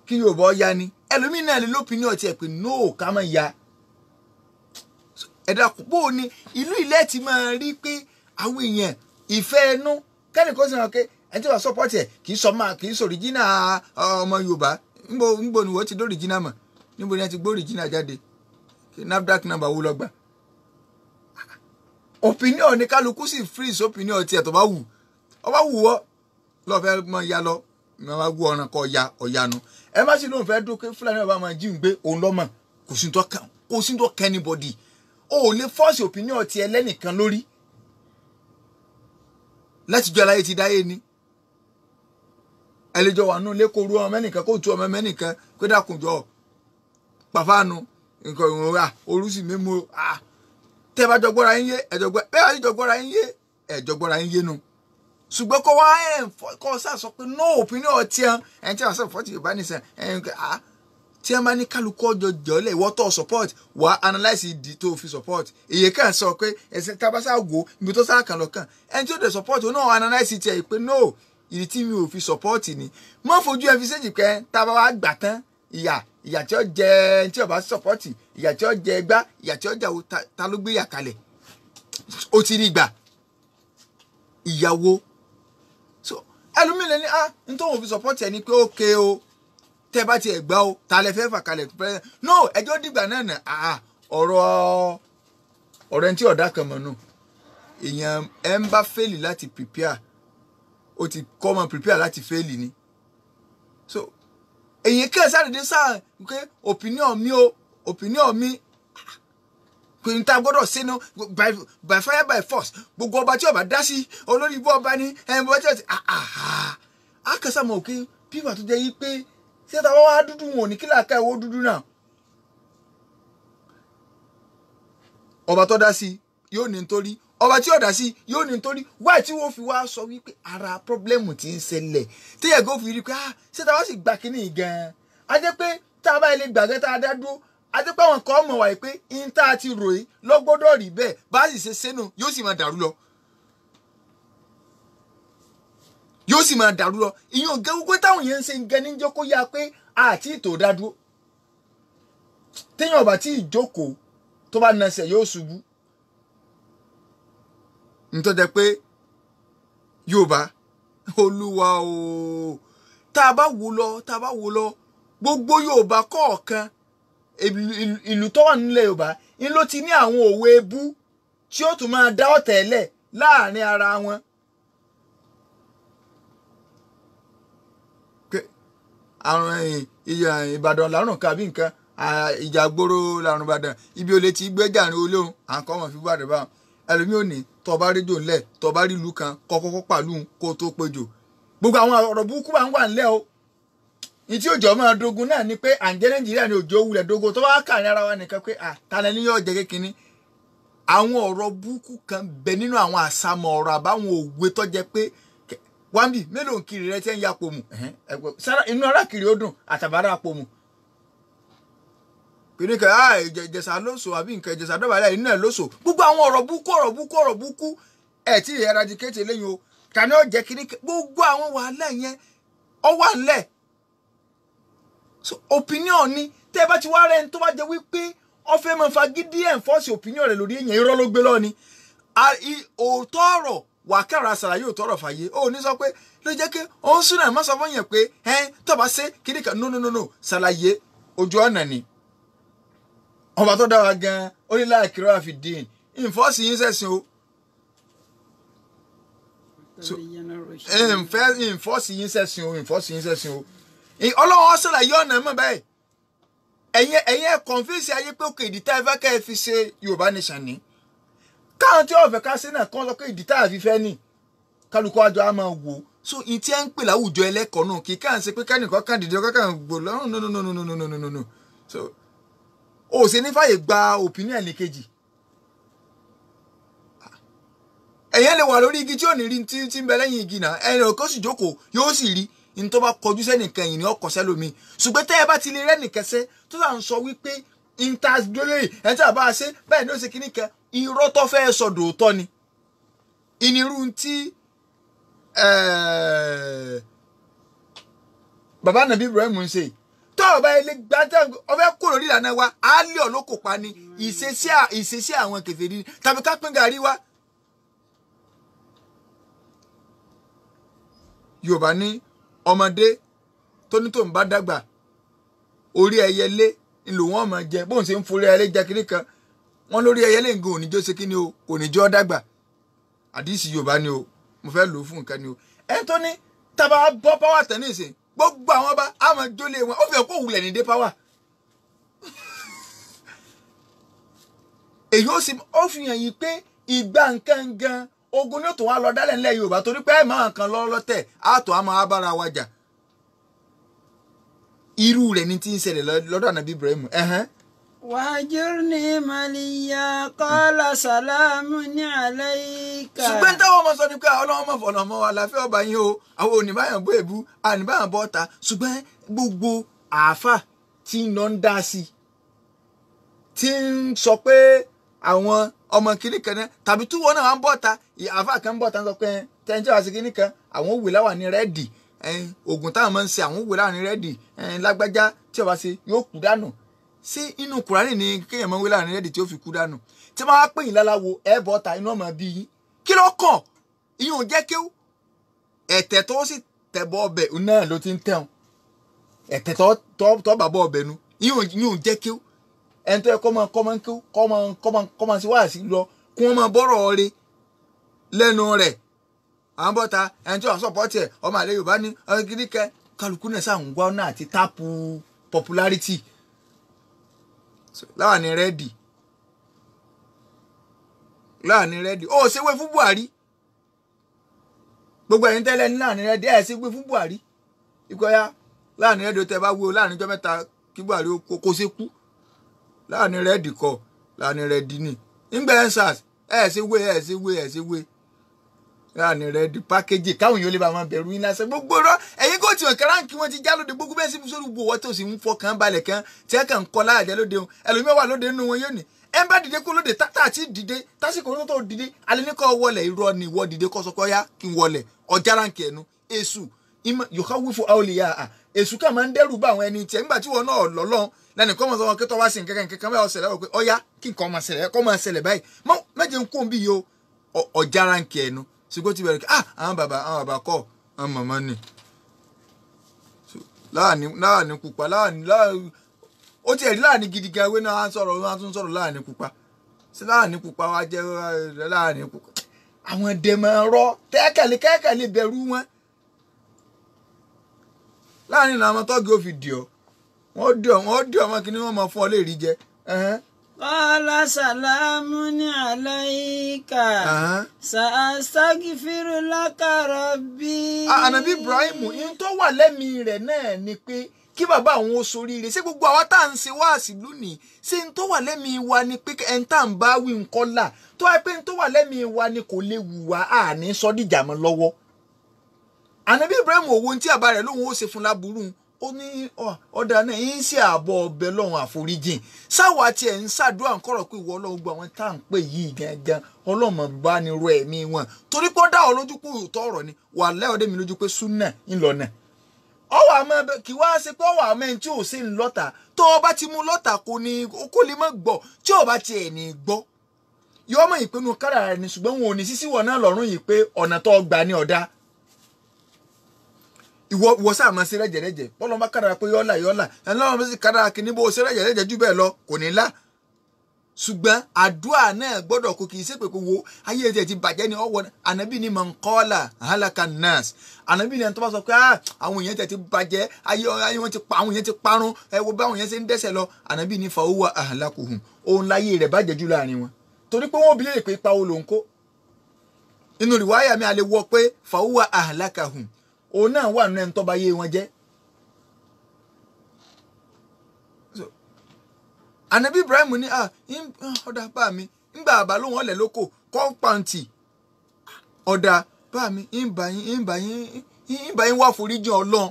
Speaker 2: kí Yorùbá ya ni, ẹlòmíín náà lè ní opinion tiẹ̀ pé no ká má ya. Ẹ dákun, bó o ní ìlú ilẹ̀ ti máa rí pé àwọn èèyàn ìfẹ́ ẹnu kẹ́nìkan sì hàn pé ẹni tí wàá sọpọ́tì ẹ̀ kì í sọ máa kì í sọ òrìjínà ọmọ Yorùbá. Ńbo ni wọ́n ti dó òrìjínà mọ̀? Níbo ni wọ́n ti gbó òrìjínà jáde? NAFDAC number wo lọ gbà? Opinion ní kálukú sì freeze opinion tiẹ̀ tó bá wù ọ bá wù ọ lọ́ọ́ fẹ́ mọ ya lọ mọ wá gbọ́ ọ̀ràn kọ ya ọ̀yanu. Ẹ má sì lóun fẹ́ dún pé Fúlàní ọba máa jí ń gbé òun lọ́mọ. Kò sí tó kàn anybody. O ò lè force opinion tiẹ̀ lẹ́nìkan lórí. Látijọ́ aláyé ti dáyé ni ẹlẹ́jọ́ wà nù lẹ́kọ̀ọ́ rú ọmọ mẹ́nìkan kó tu ọmọ mẹ́nìkan pé dákunjọ pàfáànù nǹkan ìwọ̀n wa orú sì mímu tẹ́ bá jọ gbọ́ra yín yé ẹ̀jọ̀ gbọ́ bẹ́ẹ̀ bá jọ gbọ́ra yín yé ẹ̀jọ̀ gbọ́ra yín yé nu. Ṣùgbọ́n kọ́ wá kọ́ sá sọ pé no opinion ọtí ẹ̀ ẹni tí wọ́n sọ fọ́tì Yorùbá nìsan ẹ̀ tí wọ́n bá ní kálukú ọjọ́ jọ́lẹ̀ ìwọ́ tó support wà á analyse ìdí tó fi support. Èyí kàn sọ pé ẹ̀sìn tábàṣà wò ibi tó sá kàn lọ́kàn ẹni tí ó dẹ̀ support òun náà analyse tiẹ̀ pé no ìdí tí mi ò fi support ni. Má fojú ẹ fi séjì pé tábà wá gbà tán ìyà ìyà tí ó jẹ tí ó bá support ìyà tí ó jẹ gbá ìyà tí ó jà ta ló gbé yà kalẹ̀ ó ti rí gbà ìyàwó. So ẹlòmíì lè ní ah n tó wọn fi support ẹ ni pé ókè o tẹ bá tiẹ̀ gbá o ta lẹ fẹ́ fà kalẹ̀ no ẹjọ́ dìgbà náà nà ah ọ̀rọ̀ ọ̀rọ̀ ẹni tí ọ̀dà kan mọ̀ nù èèyàn ẹ ń bá fẹ́ẹ̀lì láti prepare ó ti kọ́ mọ prepare láti fẹ́ẹ̀lì ni. So èyàn kẹ́ ẹ̀ sáré sáà pé opinion mi o opinion mi pé n ta gbọ́dọ̀ sínú by fire by force gbogbo ọba tí ọba dá sí olórí ibú ọba ní ẹni bọ́ tí ọba ti àhà àkàsàmọ̀ òkè pípa tó jẹ́ yí pé ṣé ta wá dúdú wọn ò ní kí làákà ìwọ dúdú náà. Ọba tó dá sí yóò ní nítorí ọba tí ó dá sí yóò ní nítorí wáyé tí wọ́n fi wá sọ wípé ara pọ́blẹ́mù tí ń ṣẹlẹ̀ téèyàn kò fi rí pé ah ṣé ta wá sì gba kínní gan-an a jẹ́ pé tá a bá ilé gbàgbé tá a dá dúró a jẹ́ pé àwọn kan mọ̀ wáyé pé n tá a ti rò yìí lọ́gbọ́dọ̀ rí bẹ́ẹ̀ bá a sì ṣe sẹ́nu yóò sì máa dàrú lọ. Yóò sì máa dàrú lọ ìyẹn ò gẹ́ gbogbo táwọn yẹn ń ṣe gan níjọ́ kó yá pé àti ìtò dá dúró téèyàn ọba tí ìjókòó tó bá nasẹ̀ yóò ṣubú. Ntọ́jẹ́ pé Yorùbá Olúwa o tá a bá wò lọ tá a bá wò lọ gbogbo Yorùbá kọ̀ọ̀kan ìlú tó wà nílẹ̀ Yorùbá ń ló ti ní àwọn òwe ebú tí ó tún máa dá ọ̀tẹ̀ lẹ̀ láàrin ara wọn. Àrùn Ìbàdàn lárùn kan àbí nǹkan ìjà gbòòrò lárùn Ìbàdàn ibi olè ti gbẹ́jàrin olóhùn à ń kọ́ wọn fi gbàdúrà báwọn ẹlòmíì ò ní tọba rédíò ńlẹ̀ tọba rí ìlú kan kọ́kọ́kọ́ pàlú kó tó péjò gbogbo àwọn ọ̀rọ̀ burúkú bá ń wà ńlẹ̀ o. Ní tí òjò máa dogun náà ni pé à ń jẹ́ Nàìjíríà ni òjò wulẹ̀ dogun tó bá kà ní ara wa nìkan pé à talẹ̀ ní yóò jẹ́ kékinní. Àwọn ọ̀rọ̀ burúkú kan bẹ nínú àwọn àsámọ̀ ọ̀rọ̀ àbáwọn òwe tó jẹ́ pé wáńbì mélòó ń kiri rẹ tí ń ya pòmù inú ara kiri ó dùn àtàbárà pòmù kìnìún kan ah Ìjẹ̀ṣà lóṣò àbí nǹkan Ìjẹ̀ṣà dọ̀bálẹ̀ inú ẹ̀ lóṣò gbogbo àwọn ọ̀rọ̀ búkú ọ̀rọ̀ búkú ọ̀rọ̀ búkú ẹ̀ tí eradicate eléyìí o tani ó jẹ́ kìnìún gbogbo àwọn wàhálà yẹn ọ wà ńlẹ̀. So opinion ni tẹ́ ẹ bá ti wá rẹ̀ ń tó bá jẹ́ wípé ó fẹ́ máa fagídí enforce opinion rẹ̀ lórí èèyàn irọ́ ló gbé lọ ni òótọ́ ọ̀rọ̀ wà kára ṣàlàyé òótọ́ ọ̀rọ̀ fàyè ó ní sọ pé ló jẹ́ pé òun sùn náà má sọ fún yẹn pé ẹ tó bá ṣe kìnìún kan no no no no ṣàlàyé ojú ọ̀nà ni. Ọba tó dára gan ó ní láàkiri wà fi dín ìfọ́sí yín sẹ̀sìn o ìfọ́sí yín sẹ̀sìn o ìfọ́sí yín sẹ̀sìn o Ọlọ́run ṣàlàyé ọ̀nà mọ̀ báyìí ẹ̀yin ẹ̀yin ẹ̀ kọ̀nfíìsì ayé pé òkè ìdí tá ẹ fẹ́ kẹ́ ẹ fi ṣe Yorùbá nation ni káwọn tí ọ̀fẹ́ ká ṣe náà kán sọ pé ìdí tá a fi fẹ́ nì kálukú àjọ á máa wò so ìyẹn tí ẹ ń pè láwùjọ ẹlẹ́kọ̀ọ́ náà kì í káà ń ṣe pé kẹ́nìkan kàn dìde ọkọ̀ kàn gbò lọ́rùn no no no no no no no no so o ṣe ní fàyè gba opinion ẹnìkejì ẹ̀yẹ́ lè wà lórí igi tí ò ní rí tí ń bẹ lẹ́yìn igi náà ẹnì kó sì jókòó yóò sì rí ní tó bá kọjú sẹ́nìkan yìí ní ọkọ̀ sẹ́lómi ṣùgbọ́n tẹ́ ẹ bá ti lè rẹ́nìkan ṣe tó sà ń sọ wípé intasdole ẹ̀ tí a bá ṣe báyìí ní ó ṣe kíní kan irọ́ tó fẹ́ sọ dòótọ́ ni ìnirú tí bàbá nàbí Ibrahim ń ṣe tó ọba ilé gbàtà ọfẹ kúrò lórí ìlànà wa á lé ọlọ́kọ̀ pa ni ìṣesí àwọn kèfèrí tàbí ká pín gàrí wa. Yorùbá ní ọmọdé tó ní tòun bá dàgbà orí ẹyẹlé ńlò wọn máa jẹ bóun ṣe ń forí ẹyẹlé jẹ kiri kan wọn lórí ẹyẹlé nǹkan òníjó ṣe kí ni o kò ní jọ dàgbà àdìsí Yorùbá ni o mo fẹ́ lò ó fún nǹkan ni o ẹ tó ní tábà bọ́ páwà tán ní ìsìn gbogbo àwọn ọba àwọn jólè wọn ó fẹ́ kó wulẹ̀ ní dé páwà èyí ó sì ó fi hàn yín pé ìgbà nǹkan gan ogun ní òtún wa lọ dálẹ̀ ńlẹ̀ Yorùbá torí pé ẹ̀ máa kan lọ́lọ́tẹ̀ àtọ̀ àmọ́ abára wa jà irú rẹ̀ ní ti ń ṣẹlẹ̀ lọ́dọ̀ ànábì Ibrahim.
Speaker 1: Wahjurni maliya qala salamun alayka.
Speaker 2: Ṣùgbọ́n táwọn ọmọ sọ ni pé ọlọ́wọ́n mọ̀ fọ̀nà ọmọ wa láfẹ́ ọba yín o, àwọn oníbàyàn bó èbú, àníbàyàn bọ́ ta. Ṣùgbọ́n gbogbo àáfà tí ń lọ ń dá sí i, tí ń sọ pé àwọn ọmọ kìnnì kan náà tàbí tí wọn náà wà ń bọ̀ ta, àáfà kan ń bọ̀ ta ń sọ pé tẹ́ńtẹ́ wá sí kìnnì kan, àwọn òwe láwà ní rẹ́ẹ̀dì, oògùn táwọn máa ń ṣe àwọn òwe láwà ní rẹ́ẹ̀dì, lágbájá tí ó bá ṣe yóò kú dànù. Sí inú Kùránì ni kéèyàn máa ń wé láàrin rẹ́ẹ̀dì tí ó fi kú dànù. Tí wọ́n á pè yín láláwo ẹ bọ́ ta inú ọmọ bí yín. Kí ló kàn? Ìyẹn ò jẹ́ kí ẹ̀tẹ̀ tó sì tẹ̀ bọ́ ọbẹ̀ náà ló ti ń tẹ̀wọ̀n. Ẹ̀tẹ̀ tó bà bọ́ ọbẹ̀ nu. Ìyẹn ò jẹ́ kí ẹni tó yẹ kọ́ máa kọ́ máa kí kọ́ máa sí wáàsí lọ kí wọ́n máa bọ́rọ̀ rẹ̀ lẹ́nu rẹ̀. À ń bọ́ ta ẹni tó wà sọ̀pọ̀tì ẹ̀ ọmọ àlẹ́ Yorùbá ní ọ̀gídíkẹ́ kálukú náà sáà ń wá náà àti táàpù popularity. Láwàní rẹ́dì, láwàní rẹ́dì, ó ṣe wé fún Buhari. Gbogbo ẹ̀yin tẹ́lẹ̀ ní láwàní rẹ́dì, ẹ̀ ṣe wé fún Buhari. Ikọ̀ ya láwàní rẹ́dì ó tẹ́ bá wé o láàrin ọjọ́ mẹ́ta kí Buhari ó kó ṣe kú. Láwàní rẹ́dì kọ, láwàní rẹ́dì ni. Ńgbẹ́ ẹ̀ sars, ẹ̀ ṣe wé, ẹ̀ ṣe wé, ẹ̀ ṣe wé. Láwàní rẹ́dì pákéjì káwọn èèyàn lè bá máa bẹ̀rù yín lásán. Gbogbo rọ ẹ̀yin kò tiwọn kẹráǹkì wọn ti já lóde gbogbo bẹ́ẹ̀ sì fi sórí gbogbo tó sì ń fọkàn balẹ̀ kan tí ẹ kàn ń kọ láàjẹ́ lóde wọn. Ẹlòmíràn wà lóde nínú wọn yóò ní. Ẹ ń bá dìde kó lóde tátà àti dìde tásìkò tó tó dìde alẹ́ ní kọ́ wọlé irọ́ ni ìwọ dìde kọ́ sọ pé ọyá kí n wọlé ọjà ráǹkì ẹnu. Èṣù yòókà wí fún àwòlíyà à èṣù kàn máa ń dẹ́rù bá àwọn ẹni tiẹ̀ nígbà tí wọn náà lọ́lọ́run lẹ́nu kọ́ mọ̀ sọ wọn kí tọ́ wá sí nǹkan kankan báyìí ọ̀sẹ̀ lẹ́wọ̀ pé ọyá kí nǹkan máa ṣẹlẹ̀ kọ́ máa ṣẹlẹ̀ báyìí mọ́ mẹ́jẹ̀ ń kó ń bí yìí o ọjà ráǹkì ẹnu. Ṣùgbọ́n ti bẹ̀rẹ̀ kí àwọn bàbá kọ́ àwọn màmá ni láàní pupa láàní ó tiẹ̀ rí láàní gidi gan ewé náà á sọ̀rọ̀ wọn á tún sọ̀rọ̀ láàní pupa sí láàní pupa wá jẹ́ láàní pupa. Àwọn dèmọ̀ rọ tẹ́kẹ̀lé kẹ́kẹ̀lé bẹ̀rù wọn láàrin làwọn tọ́gì ó fi dì ọ́ wọ́n dì ọ́ wọ́n dì ọ́ mọ́ kí ni wọ́n máa fún ọ lè rí jẹ.
Speaker 1: Qala salamun alayka sa'astaghfiru laka rabbi.
Speaker 2: Ànàbí Ibrahim in tó wà lẹ́mìí rẹ̀ náà ni pé kí bàbá àwọn ó soríire. Ṣé gbogbo àwa tá à ń ṣe wáàsí lónìí ṣé n tó wà lẹ́mìí wa ni pé ẹn tá à ń bá wí nǹkan là tó wáyé pé n tó wà lẹ́mìí wa ni kò lè wù wá àní sọ́díjà mọ́ lọ́wọ́. Ànàbí Ibrahim òwò tí àbá rẹ̀ lóun ó ṣe fún láburú ó ní ọ̀dà náà ń ṣe àbọ̀ ọbẹ̀ lọ́hùn àforíjìn sáwà tiẹ̀ ń ṣàdúrà ń kọ̀rọ̀ pé ìwọ ọlọ́run gbọ́ àwọn tá à ń pè yìí gangan ọlọ́mọ bá ní ro ẹ̀mí wọn torí pé ó dá ọ lójú pé òótọ́ ọ̀rọ̀ ni wà lẹ́ọ̀dẹ́ mi lójú pé súnà ń lọ náà. Ọwọ́ àmọ́ kì wá ṣe pé ọwọ́ àmọ́ ẹni tí ò sí ń lọ́tà tó o bá ti mú lọ́tà kò ní kó lè má gbọ́ tí o bá tiẹ̀ ní gbọ́. Yọ ọmọ ìpinnu kádàrá rẹ ni ṣùgbọ́n wọn ò ní sísí wọn náà lọ́rùn yìí pé ọ̀nà tó gbà ní ọ̀dá. Ìwọ ìwọ sáà máa ṣe rẹ́jẹ̀rẹ́jẹ̀ bọ́lá bá kádàrá pé yọ́là yọ́là ẹni lọ́wọ́ bá sì kádàrá kí ní bó ṣe rẹ́jẹ̀rẹ́jẹ̀ jù bẹ́ẹ̀ lọ kò ní lá. Ṣùgbọ́n àdúrà náà gbọ́dọ̀ kó kì í ṣe pé kó wo ayé ẹ̀ ti bàjẹ́ ni ọwọ́ ànábì ni man qala halaka nas ànábì ni ẹni tó bá sọ pé àwọn èèyàn tẹ̀ ti bàjẹ́ ayé wọn ti pa àwọn èèyàn ti parun ẹ wo báwọn èèyàn ṣe ń dẹ́ṣẹ̀ lọ ànábì ni fahuwa ahlakuhum òun láyé rẹ̀ bàjẹ́ jù láàrin wọn torí pé wọ́n bi léèrè pé ipa wo ló ń kó inú rìwáyà mi àlè wọ pé fahuwa ahlakahum òun náà wà nínú ẹni tó bá yé wọn jẹ́. Ànábì Ibrahim ní ọ̀dà bá mi ńgbà àbá lóhùn ọ̀lẹ̀ lóko kọ́ńpáǹtì ọ̀dà bá mi ńbà yín ńbà yín ńbà yín wá foríjì Ọlọ́run.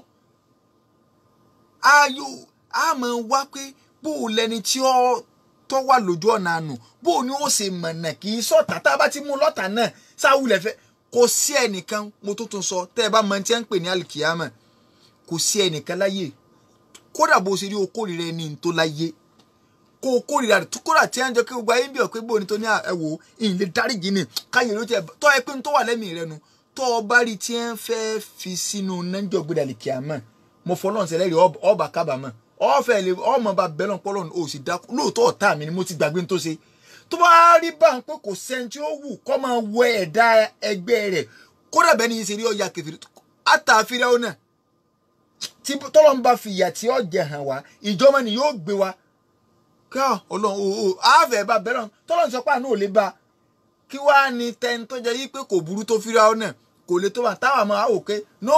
Speaker 2: Ayò a máa wá pé bó o lẹni tí ó tó wà lójú ọ̀nà àánú bó o ní ó ṣe mọ̀nà kì í sọ̀tà tá a bá ti mú lọ́tà náà sáwùlẹ̀ fẹ́ kò sí ẹnìkan mo tó tún sọ tẹ́ ẹ bá mọ tí ẹ ń pè ní alikiyama kò sí ẹnìkan láyé kódà bó ṣe rí o kórìíra ẹni tó láyé kó o kórìíra rẹ̀ kódà tí ẹ ń jọ kí gbogbo ayé ń bí ọ pé bóni tó ní ẹ wò ó ìyìn lè dáríjì ni káyọ̀ ló tiẹ̀ tọ́ ẹ pé ń tó wà lẹ́mìí rẹ nu tọ́ ọ bá rí tí ẹ ń fẹ́ fi sínú nájọ́ gbé alikiyama mo fọlọ́n sẹlẹ́rì ọba kábàámọ̀ ọ̀fẹ́ lè ọmọ bá bẹ́lọ̀ pọ́lọ́n ò sì dákú lóòótọ́ ọ̀tá mi ni mo ti gbàgbé tó ṣe tó bá rí bá ń pé kò sẹ́ni tí ó wù kọ́ máa wọ ẹ̀dá ẹgbẹ́ rẹ̀ kódà bẹ́ẹ̀ ni yìí ṣe rí ọ̀yà kẹfìrí àtàfíra ọ̀nà tí tọ́lọ́ ń bá fi ìyà tí ó jẹ hàn wá ìjọba ni yóò gbé wa ká ọlọ́run o àfẹ́ bá bẹ́lọ̀ tọ́lọ́ ń sọ pé àánú ò lè bá kí wàá ní tẹ́ni tó jẹ́ yí pé kò burú tó fíra ọ̀nà kò lè tó bá táwa máa wò pé no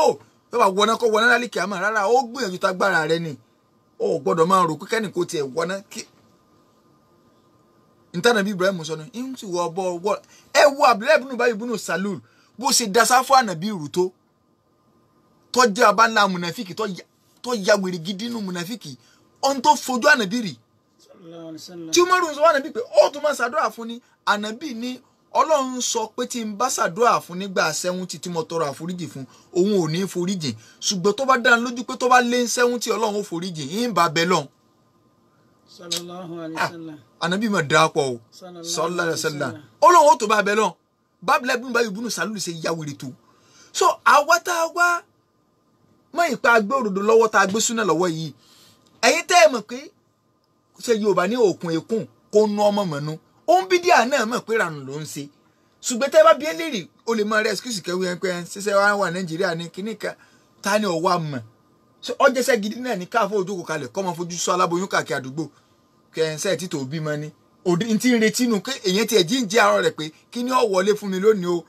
Speaker 2: tó bá wọná kó wọná lálẹ́ kìámà rárá ó gbìyànjú tágbára rẹ ni ó gbọ́dọ̀ máa rò pé kẹ́nì kò tiẹ̀ wọná kí Ntànàbí Ibrahim sọ ni ń sì wọ ọbọ wọ ẹ wo Abdullahi ibùnú báyìí ibùnú Salul bó ṣe dasá fún ànàbí ìrù tó tọ́jú abánlá mùnàfíkì tó ya wèrè gidi nù mùnàfíkì ohun tó fojú ànàbí rì tí Umaru sọ ànàbí pé ó tún máa ṣàdúrà fún ni ànàbí ní Ọlọ́run sọ pé tí n bá ṣàdúrà fún nígbà 70 tí mo tọrọ àforíjì fún òun ò ní foríjì ṣùgbọ́n tó bá dáa lójú pé tó bá lé 70 Ọlọ́run ó foríjì ń bá bẹ lọ́hùn.
Speaker 1: Sallallahu alayhi wa sallam.
Speaker 2: Ànàbí mà dáa pọ̀ o sallallahu alayhi wa sallam Ọlọ́run ó tó bá bẹ lọ́hùn bábìlẹ̀ bí báyìí búnú Sàlúù ṣe ya wèrè tó. So àwa tá a wá mọ ìpa agbé òdodo lọ́wọ́ tá a gbé súnà lọ́wọ́ yìí ẹ̀yin tẹ́ ẹ mọ̀ pé ṣe Yorùbá ní òkun èkún kó nu ọmọ mọ̀nú ó ń bí díà náà mọ̀ pé ranù ló ń ṣe ṣùgbọ́n tẹ́ bá bí eléèrè o lè mọ rẹ excuse kẹwé ẹ pé ṣiṣẹ́ wa wà Nàìjíríà ní kíní kan ta ni ọ̀wá mọ̀ ọjọ́sẹ́ gidi náà ní káfọ́ ojú kò kalẹ̀ kọ́ mọ fojú sọ aláboyún káàkiri àdúgbò kẹ́ńsẹ́ títò bímọ ni òdi ti ń retí nu pé èyàn tiẹ̀ jí ń jẹ́ àárọ̀ rẹ̀ pé kí ni ó wọlé fún mi lónìí o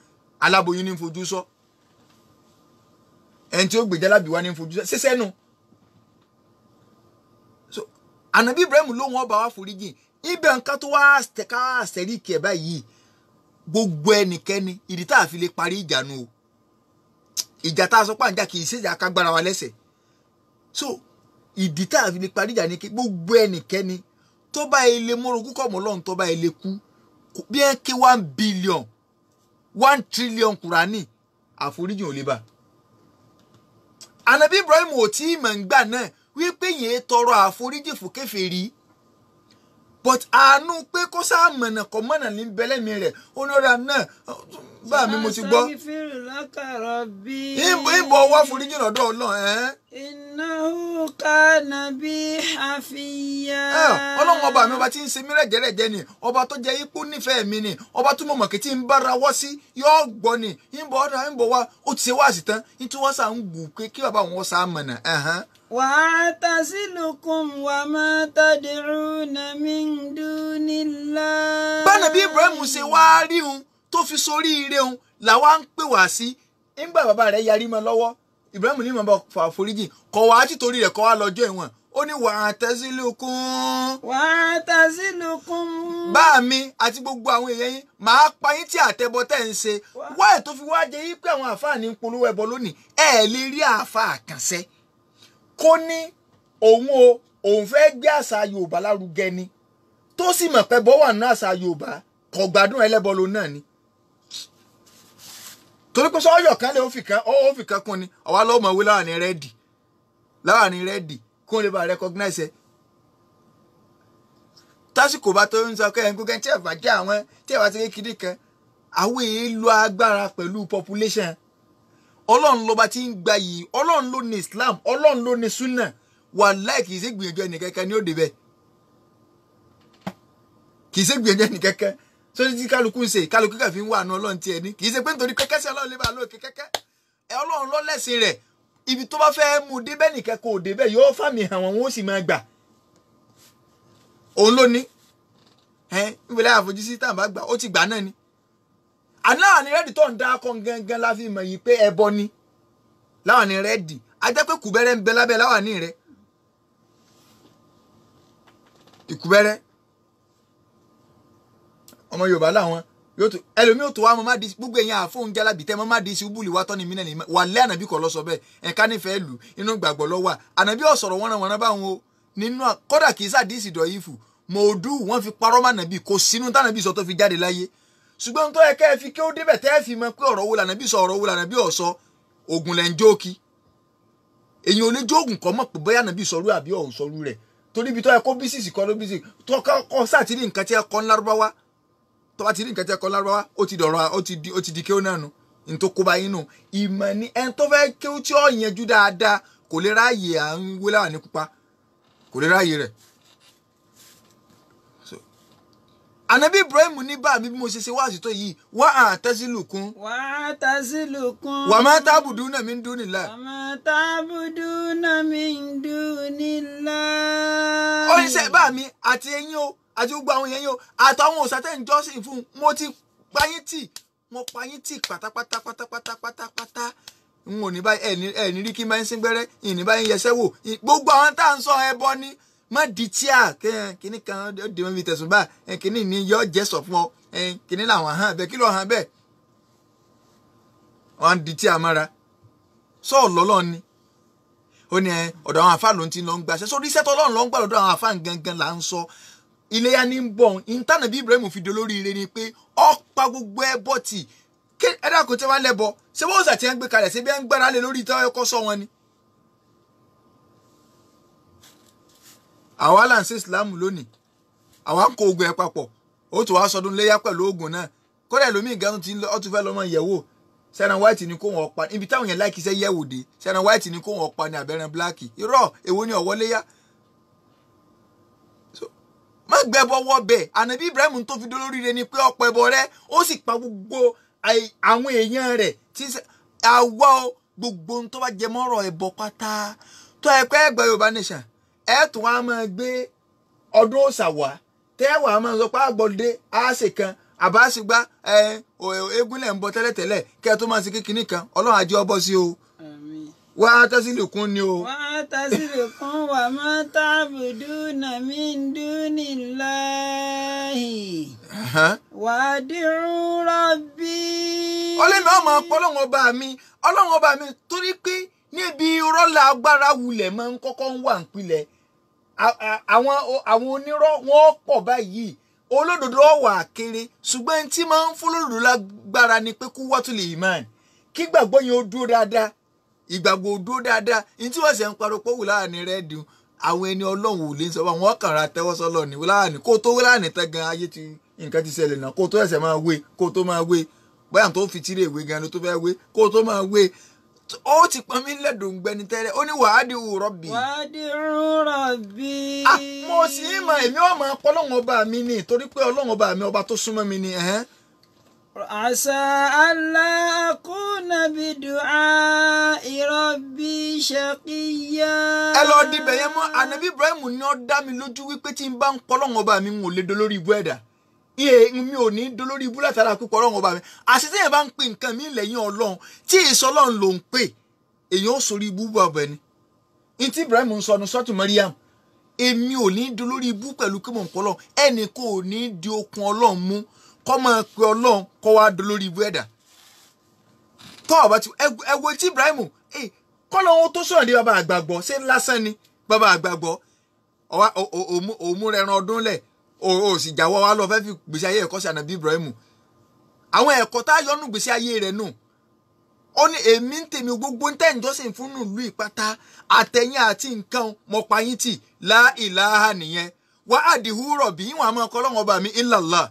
Speaker 2: aláboyún ní fojú sọ ẹni tí ó gbèjà lábì wá ní fojú sọ ṣẹṣẹ nu. So ànàbí Ibrahim ló wọn bá wa foríjìn ibẹ̀ nǹkan tó wá ká àṣẹríkì ẹ̀ báyìí gbogbo ẹnikẹ́ni ìdí tá a fi lè parí ìjà nu o ìjà tá a sọ pé àǹjà kì í ṣèjà kágbára wa lẹ́sẹ̀ so ìdí tá a fi lè parí ìjà ni kí gbogbo ẹnikẹ́ni tó bá ilé mórogún kọ̀ mọ́ lọ́run tó bá ilé kú bí ẹ ké 1 billion 1 trillion kùránì àforíjì ò lè bá. Ànàbí Ibrahim ò tí ì mọ̀ ń gbà náà wípé yẹn tọrọ àforíjì fún kèfèrí but àánú pé kó sáà mọ̀nà kọ́ mọ̀nà ní bẹ́lẹ́mi rẹ̀ ó ní ọ̀rẹ́ náà bá mi mo ti gbọ́. Ìbọ̀ wá foríjì lọ́dọ̀ Ọlọ́run ẹ̀.
Speaker 1: Innahu kana bi hafiya.
Speaker 2: Ọlọ́run ọba mi ọba tí ń ṣe mí rẹ̀jẹ̀rẹ̀jẹ̀ ni ọba tó jẹ́ ipò nífẹ̀ẹ́ mi ni ọba tó mọ̀mọ̀ kí tí ń bára wọ́ sí yóò gbọ́ ni ìbọ̀ ọ̀dà ìbọ̀ wá ó ti ṣe wá sí tán nítorí wọ́n sà ń gùn pé kí bàbá wọn sá mọ̀nà.
Speaker 1: Wa'tazilukum wa ma tad'una min dunillah.
Speaker 2: Bánà bí Ibrahim ṣe wá rí un tó fi sórí ire un làwa ń pè wá sí ńgbà bàbá rẹ̀ yarí mọ́ lọ́wọ́ Ibrahim ní mọ̀ fà foríjì kọ̀ wá títorí rẹ̀ kọ́ wá lọ́jọ́ ìwọ̀n ó ní wa'tazilukum.
Speaker 1: Wa'tazilukum.
Speaker 2: Bá mi àti gbogbo àwọn èèyàn yín màá pa yín tí àtẹ̀bọ tẹ̀ ń ṣe wá ẹ̀ tó fi wá jẹ́ yín pé àwọn àáfàá ní polówó ẹbọ lónìí ẹ̀ lè rí àáfàá kànṣẹ́ kó ní òun o òun fẹ́ gbé àṣà Yorùbá lárugẹ ni tó sì mọ̀ pé bọ́ wà nínú àṣà Yorùbá kò gbádùn ẹlẹ́bọ lòun náà ni torí pé sọ́yọ̀ kan lè ó fi kan kún ni àwa lọ́mọ mọ̀ wí láwàní rẹ́ẹ̀dì kó lè bá recognize ẹ tásìkò bá tó ń sọ pé ẹni gbogbo tí ẹ bá jẹ́ àwọn tí ẹ bá ti kékeré kan àwọn èèyàn lo agbára pẹ̀lú population Ọlọ́run ló bá ti ń gba yìí Ọlọ́run ló ní Islam Ọlọ́run ló ní sunna wàláì kì í ṣe gbìyànjú ẹnìkankan ní òde bẹ́ẹ̀ kì í ṣe gbìyànjú ẹnìkankan sórí tí kálukú ń ṣe kálukú kàfi ń wà ní Ọlọ́run tiẹ̀ ní kì í ṣe pé nítorí kẹ́kẹ́ sí Ọlọ́run lè bá lóòkè kẹ́kẹ́ ẹ Ọlọ́run ló lẹ́sìn rẹ̀ ibi tó bá fẹ́ mú débẹ̀ nìkan kò débẹ̀ yóò fàmì hàn wọ́n ó sì máa gbà òun ló ní ẹ níbi láyà àfojúsí tá à ń bá gbà ó ti gbà náà ni àná ní rẹ́ẹ̀dì tó ń dá akọ gangan la fi mọ̀ yìí pé ẹbọ ni láwọn ní rẹ́ẹ̀dì ajá pé kùbẹ́rẹ́ ń bẹ lábẹ́ láwọn ní rẹ ìkùbẹ́rẹ́ ọmọ Yorùbá làwọn yóò tó ẹlòmíì ò tó wá mọ má di gbogbo èèyàn àfóhùn jalabi tẹ mọ má di sí búlì wá tọ́ni mí náà ní wà lé ànàbí kọ́ lọ sọ bẹ́ẹ̀ ẹ̀ka nífẹ̀ẹ́ lù inú gbàgbọ́ lọ wà ànàbí ọ̀sọ̀rọ̀ wọ́nranwọ̀nran báwọn o nínú kódà kì í sàdísì dọ̀yìfù mòdù wọ́n fi parọ́ má nàbí kò sínú tànàbí sọ tó fi jáde láyé ṣùgbọ́n tó yẹ kẹ́ ẹ fi kí ó débẹ̀ tẹ́ ẹ fi mọ̀ pé ọ̀rọ̀ wo lànàbí sọ ọ̀rọ̀ wo lànàbí ọ̀sọ ògùn lẹ̀ ń jókì èyàn ò lè jóògùn kọ́ mọ̀ pé bóyá nàbí sọrú àbí ọ̀hún sọrú rẹ̀ torí ibi tó yẹ kó bísìsì kọ́ ló bísì tó kọ́ sáà ti rí nǹkan tí ẹ kọ́ ńlárúbáwá tó bá ti rí nǹkan tí ẹ kọ́ lárúbáwá ó ti dọ̀rọ̀ ó ti di kéwòn náà nu ní tó kó bá yín nù ìmọ̀ ni ẹni tó fẹ́ kéwòn tí ó yanjú dáadáa kò lè ráàyè à ń wé láwà ní pupa kò lè ráàyè rẹ̀. Ànábì Ibrahim ní bá mi bí mo ṣe ṣe wáàsí tó yìí wá àtẹ́sílùkún.
Speaker 1: Wà á tẹ́sílùkún.
Speaker 2: Wà má tábùdúnà min dúnillah.
Speaker 1: Wà má tábùdúnà min dúnillah.
Speaker 2: Ó ní sẹ́ bá mi àti eyín o àti gbogbo àwọn èèyàn yìí o àtàwọn òòṣà tẹ́ ń jọ́sìn fún mo ti payín tì mo payín tì pátápátá pátápátá pátápátá n ò ní báyìí ẹ ní rí kí n bá ń sín gbẹ́rẹ́ ìní báyìí yẹsẹ́ wò gbogbo àwọn tá à ń sọ ẹbọ ni Má di tíà kíní kan ó di mọ́bi tẹ̀sùn bá kíní ní yọ jẹ́ sọ fún ọ kíní làwọn hàn bẹ́ẹ̀ kí ló hàn bẹ́ẹ̀. Wọ́n di tíà mọ́ra sọ́ọ̀ lọ́lọ́ ni. Ó ní ọ̀dọ̀ àwọn àfáà ló ń ti lọ ń gbaṣẹ́ sórí iṣẹ́ tọ́lọ́run ló ń gbà lọ́dọ̀ àwọn àfáà gangan là ń sọ. Iléyá ní ń bọ̀ ìtànà bí Ibrahim fi dolórí ire ni pé ọ̀pá gbogbo ẹ bọ̀ tì ẹ dákun tí wọ́n lẹ́bọ ṣé wọ́n ṣàtìyàn ń gbé kalẹ̀ ṣé bí wọ́n ń gbára lé lórí ìtọ́ ẹ̀kọ́ sọ wọn ni. Àwa là ń ṣe Islam lónìí, àwa ń kó ogun ẹ papọ̀, ó tún wá sọdún léyà pẹ̀lú ogun náà. Kódà ẹlòmíì gan ti ó tún fẹ́ lọ́mọ yẹ̀wò sẹ́ran white ni kó wọn pa ibi táwọn yẹn láìkí iṣẹ́ yẹ̀wò dé, sẹ́ran white ni kó wọn pa ní abẹ́rẹ́ black. Irọ́ èwo ni ọ̀wọ́ léyà? Má gbẹ́bọ wọ bẹ̀. Ànábì Ibrahim tó fi dolórí rẹ̀ ni pé ọ̀pọ̀ ẹbọ rẹ̀ ó sì pa gbogbo àwọn èèyàn rẹ̀ tí àwa gbogbo ohun tó bá jẹ mọ́rọ̀ ẹbọ pátá tó ẹ pẹ́ ẹgbẹ́ Yorùbá nation ẹ tún wá máa gbé ọdún òòṣà wá tẹ́ wàá máa sọ pé àgbọ̀dé á ṣe kan àbá sì gbá eégún lẹ̀ ń bọ tẹ́lẹ̀tẹ́lẹ̀ kẹ́ ẹ tó máa ṣe kékeré kan. Ọlọ́run àjẹ́ ọbọ̀ sí o. Wà á tẹ́sílẹ̀kùn ni o.
Speaker 1: Wà á tẹ́sílẹ̀kùn wà má ta'buduna min dunillahi. Wà á dìrú rabbi.
Speaker 2: Ọlẹ́mi ọmọ ọlọ́run ọba mi, ọlọ́run ọba mi, torí pé níbi rọ́lá agbára wulẹ̀ máa ń kọ́kọ́ ń wà ń pilẹ̀. Àwọn onírọ́ wọn pọ̀ báyìí, olódodo ọ̀wà kéré, ṣùgbọ́n tí máa ń fún olódodo lágbára ni pé kú wọ́tún lè ìmán kí gbàgbọ́ yẹn ó dúró dáadáa. Ìgbàgbọ́ ó dúró dáadáa ní tí wọ́n ṣe ń parọ́ pé wùláàní rẹ̀ dùn àwọn ẹni ọlọ́run ò lè sọ wọn kàn ra tẹ́wọ́ sọ́lọ́ ní wùláàní kó tó wùláàní tán gan ayé ti nǹkan ti ṣẹlẹ̀ náà kó tó ẹsẹ̀ máa wé kó tó máa wé bóyá tó fi tírè wé gan ló tó fẹ́ wé kó tó máa wé ó ti pọn mí lẹ́dùn gbẹni tẹ́lẹ̀. Ó ní wàádìí rọ́bì.
Speaker 1: Wàádìí rọ́bì.
Speaker 2: Mo sì ń mọ èmi ọmọ ọlọ́run ọba mi ni torí pé ọlọ́run ọba mi ọba tó súnmọ́ mi ni.
Speaker 1: Àṣà alla akuna bidu'a'i rabbi shaqiyya.
Speaker 2: Ẹ lọ dibẹ̀ yẹn mọ́. Ànábì Ibrahim ni ó dá mi lójú wípé tí n bá ń pọ́ ọlọ́run ọba mi n ò lè dolórí ibú ẹ̀dá. Iye mi ò ní dolórí ibú látara pípọ̀ ọlọ́run ọba mi. Àṣìṣe yẹn bá ń pè nǹkan mi lẹ́yìn ọlọ́run tí èso ọlọ́run ló ń pè èèyàn ó sórí ibú bọ̀ ọ̀bẹ ni. N tí Ibrahim ń sọnu sọ́tù Mariam, èmi ò ní dolórí ibú pẹ̀lú kí mò ń pọ̀ ọlọ́run, ẹnì kò ní di okun ọlọ́run mú kọ́ máa pe ọlọ́run kọ́ wá dolórí ibú ẹ̀dá. Tọ́ ọ̀bá ti ẹ wo tí Ibrahim kọ́ lọ́wọ́ tó sọ̀rọ̀ ní bàbá àgbàgbọ́ ṣé lásán ni bàbá àgbàgbọ́ òmú rẹ̀ ran ọdún lẹ̀ o sì jáwọ́ wa lọ fẹ́ fi gbèsè ayé ẹ̀kọ́ sí ànábì Ibrahim. Àwọn ẹ̀kọ́ tá a yọnu gbèsè ayé rẹ̀ nù. Ó ní èmi ń tèmi gbogbo ń tẹ̀ǹjọ́sìn fún ìlú ìpátá àtẹ̀yìn àti nǹkan mọ̀pá yín tì lá ìlàhà nìyẹn. Wà á di húrọ̀ bí ìwọ̀n àmọ́ ọkọ ọlọ́run ọba mi ìlàlá.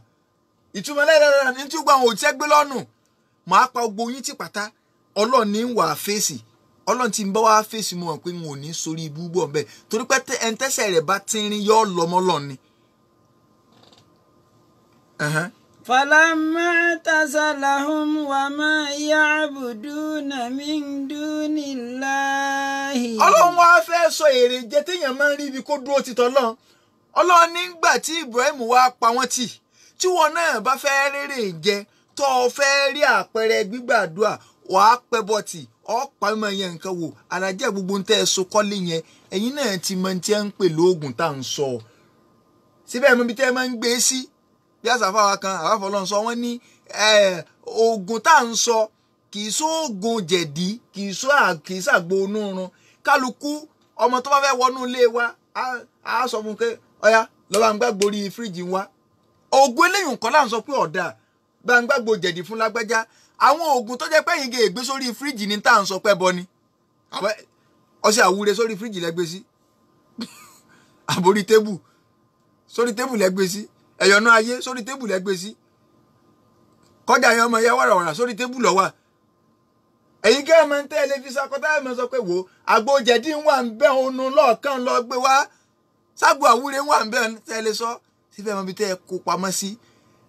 Speaker 2: Ìtumọ̀ lẹ́rẹ̀ẹ́rẹ́ ní tí gbogbo àwọn òtí ẹgbẹ́ lọ́nù. Màá pa gbogbo yín tì pátá. Ọlọ́run ní ń wà á fèsì. Ọlọ́run ti ń bá wá fèsì mọ̀ pé n ò ní sórí ibú bọ̀ ńbẹ. Torí pé ẹntẹ́sẹ̀ rẹ̀ bá tínrín yọ́ lọ́mọ́lọ́ ni.
Speaker 1: فلما اعتزلهم وما يعبدون من دون الله.
Speaker 2: Ọlọ́run wá fẹ́ sọ èrè jẹ téèyàn máa ń rí ibi kó dúró títọ́ lọ́n. Ọlọ́run nígbà tí Ibrahim wá pa wọ́n tì tí wọn náà bá fẹ́ rérè jẹ tó o fẹ́ rí àpẹẹrẹ gbígbàdúrà wàá pẹ́ bọ́tì ọ̀pá mímọ yẹn nǹkan wò alájẹ́ gbogbo ń tẹ́ ẹ so kọ́lé yẹn ẹ̀yin náà ti mọ tí ẹ ń pè lóògùn tá à ń sọ síbẹ̀ mọ ibi tẹ́ ẹ máa ń gbé sí. Bí àṣàfà wa kan àbáfọlọ́n sọ wọ́n ní oògùn tá à ń sọ kì í sóògùn jẹ̀dí kì í ṣàgbo onúrun. Kálukú ọmọ tó bá fẹ́ wọnú ilé wa á sọ fún un pé ọ̀yá lọ́ba ń gbàgbó orí fíríjì wa. Oògùn eléyìí nǹkan là ń sọ pé ọ̀dà bá ń gbàgbó jẹ̀dí fún lágbájá. Àwọn oògùn tó jẹ́ pé yìí gé gbé sórí fíríjì ní tá à ń sọ pé bọ ni ọṣẹ àwúre sórí fíríjì lẹ́gbẹ́ sí àbórí tébù sórí tébù lẹ́gbẹ́ sí ẹ̀yọ̀nú ayé sórí tébù lẹ́gbẹ́ sí kọjá yẹn ọmọ yẹn wàràwàrà sórí tébù lọ́wà. Èyí kẹ́ ẹ̀ máa ń tẹ́ ẹ lè fi sakọ́tà ẹ̀ máa sọ pé wò àgbo jẹ̀dí ń wà ń bẹ́ òun lọ́ọ̀kan lọ gbé wá ságbo àwúre ń wà ń bẹ́ tẹ́ ẹ lè sọ síbẹ̀ mọ́ ibi tẹ́ ẹ kó pamọ́ sí.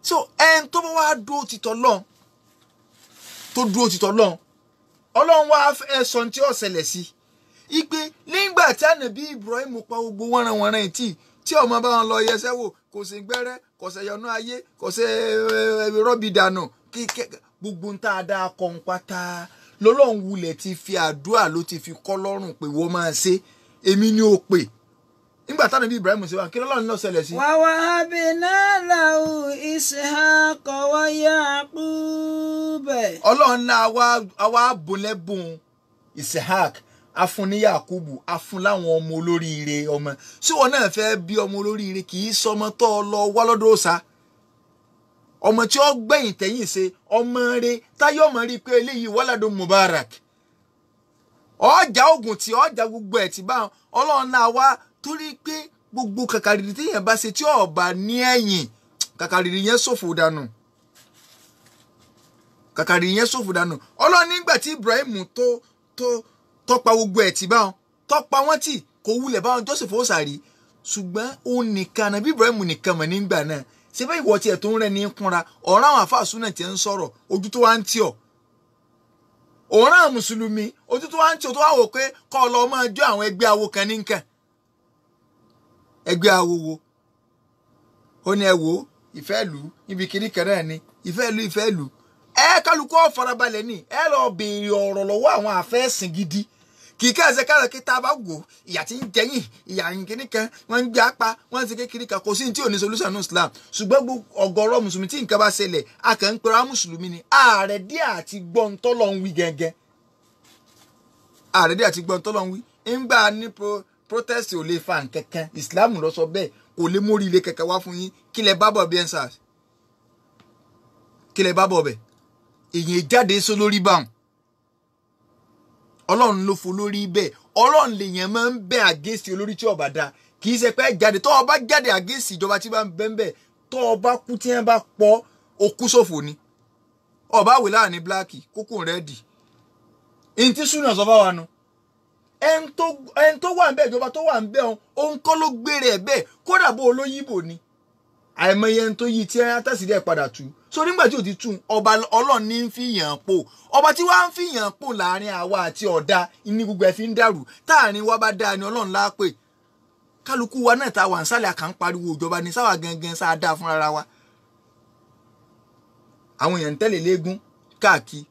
Speaker 2: So ẹn tó bá wá dúró títọ́ lọ́n tó dúró títọ́ lọ́n ọlọ́run wá ẹ sọ tí ó ṣẹlẹ̀ sí ipe nígbà tí ànábì Ibrahim pa gbogbo wọ́nranwọ̀nran ìtì tí ọmọ bá wọn lọ yẹsẹ́ wò kò sí gbẹ́rẹ́ kò sí yọnú ayé kò sí rọ́bì dànù gbogbo ń tá a dá kọ́ ń pátá lọ́lọ́run wulẹ̀ ti fi àdúrà ló ti fi kọ́ lọ́rùn pé wọ́n máa ṣe èmi ni ó pè Nígbà táwọn ibi Ibrahim ṣe wá kí lọ́lọ́run ló ṣẹlẹ̀ sí.
Speaker 1: Wa wahabna lahu Ishaqa wa Yaqub.
Speaker 2: Ọlọ́run náà àwa bùnlẹ́bùn Ishaq, afun ní Yakubu, afun láwọn ọmọ olóríire ọmọ. Ṣé wọn náà fẹ́ bí ọmọ olóríire? Kì í sọmọ tó lọ wá lọ́dọ̀ òòṣà. Ọmọ tí ó gbẹ̀yìn tẹ̀yìn ṣe ọmọ rẹ̀ táyọ̀ mọ̀ rí pé eléyìí waladun mubarak. Ọjà ogun tí ọjà gbogbo ẹ̀ ti bá Ọlọ́run náà wá torí pé gbogbo kàkàrìrì téèyàn bá ṣe tí ọba ní ẹ̀yìn, kàkàrìrì yẹn ṣòfò dànù. Kàkàrìrì yẹn ṣòfò dànù. Ọlọ́run nígbà tí Ibrahim tó tó tọpa gbogbo ẹ̀ tí báwọn tọpa wọn tì kò wulẹ̀ báwọn Joseph ó sàrí, ṣùgbọ́n òun nìkan náà bí Ibrahim nìkan mọ̀ nígbà náà ṣé bẹ́ẹ̀ ìwọ tiẹ̀ tó ń rẹ́ ní kúnra ọ̀rọ̀ àwọn àfáàsù náà tiẹ̀ ń sọ̀rọ̀ ojú tó wá ń tì ọ́, ọ̀rọ̀ àwọn mùsùlùmí ojú tó wá ń tì ọ́ tó wá wò pé kọ́ ọ lọ máa jó àwọn ẹgbẹ́ awo kan ní nǹkan ẹgbẹ́ awo wo ó ní ẹ wò ó ìfẹ́ lù ú níbi kiri kan náà ni ìfẹ́ lù ìfẹ́ lù ẹ kálukú ó farabalẹ̀ ni ẹ lọ béèrè ọ̀rọ̀ lọ́wọ́ àwọn àfẹ́sìn gidi kì í kẹ́sẹ̀ kára kí tá a bá wò ìyà tí ń jẹyìn ìyà kìíní kan wọ́n ń gbé apá wọ́n ń ṣe kékeré kan kò sí ní tí ò ní solution ní Islam. Ṣùgbọ́n ọ̀gọ̀rọ̀ mùsùlùmí tí nǹkan bá ṣẹlẹ̀ a kàn ń pera mùsùlùmí ni ààrẹ díẹ̀ àti gbọ́n tọ́lọ̀ ń wí gẹ́gẹ́, ààrẹ díẹ̀ àti gbọ́n tọ́lọ̀ ń wí ńgbà ní protest ò lè fa nǹkankan Islam ló sọ bẹ́ẹ̀ kò lè mórí ilé kẹ̀kẹ́ wá fún yín. Kí lẹ bá bọ̀ bí ẹ̀ ń sà, kí lẹ bá bọ̀ bẹ̀, èyàn jáde só lórí báwọn. Ọlọ́run ló fo lórí bẹ́ẹ̀, Ọlọ́run lèèyàn máa ń bẹ àgẹ́sì olórí tí ọba dá kì í ṣe pé jáde tó ọba jáde àgẹ́sì ìjọba tí bá ń bẹ́ ń bẹ́ tó ọba kú tí wọ́n bá pọ̀ okú ṣòfò ni ọba àwẹ̀ láàrin bíláàkì kókó rẹ̀ dì ntí súnà sọ fáwa nu ẹn tó wà ń bẹ ìjọba tó wà ń bẹ òun kọ́ ló gbére ẹ̀ bẹ́ẹ̀ kódà bó olóyìnbó ni àìmọye ẹni tó yí tí ẹ tẹ̀sí dẹ̀ padà tú. So nígbà tí ò ti tú ọba Ọlọ́run ní ń fi yàn pò ọba tí wàá ń fi yàn pò láàrin àwa àti ọ̀dà ní gbogbo ẹ̀ fi ń dàrú táàrin wa bá dáa ni Ọlọ́run lápè kálukú wa náà ta wà ń sálẹ̀ àkà ń pariwo ìjọba ní sáwà gangan sáà dáa fúnra wa. Àwọn èèyàn ń tẹ̀lé léegun káàkiri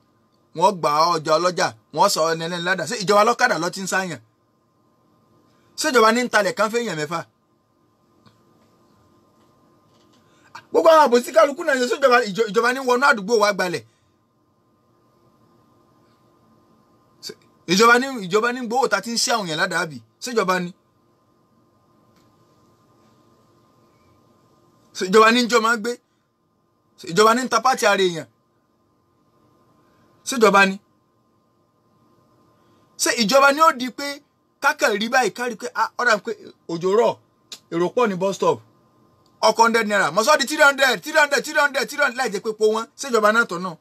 Speaker 2: wọ́n gbà ọjà ọlọ́jà wọ́n sọ ẹni ẹlẹ́ni ládàá ṣé ìjọba lọ́kadà ló ti ń sáyàn ṣé ìjọba ní ń talẹ̀ kán fẹ́yàn mẹ́fà gbogbo àwọn àbòsí kálukú náà ṣe sójọba ìjọba ní wọnú àdúgbò wa gbalẹ̀ ìjọba ní gbowó ta ti ń ṣe àwọn èèyàn ládàá bì ṣèjọba ní ìjọba ní jọ máa ń gbé ìjọba ní ń ta pátì ara èèyàn ṣèjọba ní ṣé ìjọba ní ó di pé kákàn rí báyìí kárí pé ọ̀dà pé òjò rọ̀ èrò pọ̀ ní bus stop ọkọ̀ 100 naira mọ̀sọ́ di 300 300 300 300 láì jẹ́ pé po wọn ṣèjọba náà tọ̀ náà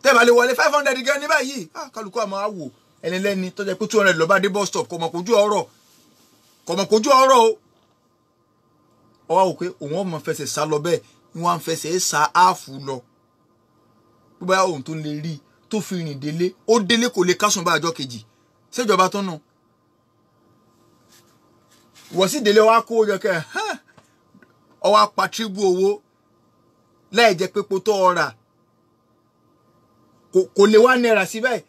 Speaker 2: tẹ́ẹ̀bà lè wọlé 500 gan ní báyìí kálukú àmọ́ àwò ẹni lẹ́ni tó jẹ́ pé 200 ló bá dé bus stop kò mọ̀ kojú ọ̀rọ̀ kò mọ̀ kojú ọ̀rọ̀ o ọwọ́ wò pé òun ọmọ fẹsẹ̀ sá lọ bẹ́ẹ̀ ni wọ́n á fẹsẹ̀ sá áàfù lọ bóyá òun tó lè rí tó fi rìn délé ó délé kò lè kásùn bá àjọ kejì ṣèjọba tó nù wọ́n sì délé wá kó yọ kẹ́ ọwọ́ apàtríbù owó láì jẹ́ pé potó ọ̀rà kò lè wá náírà síbẹ̀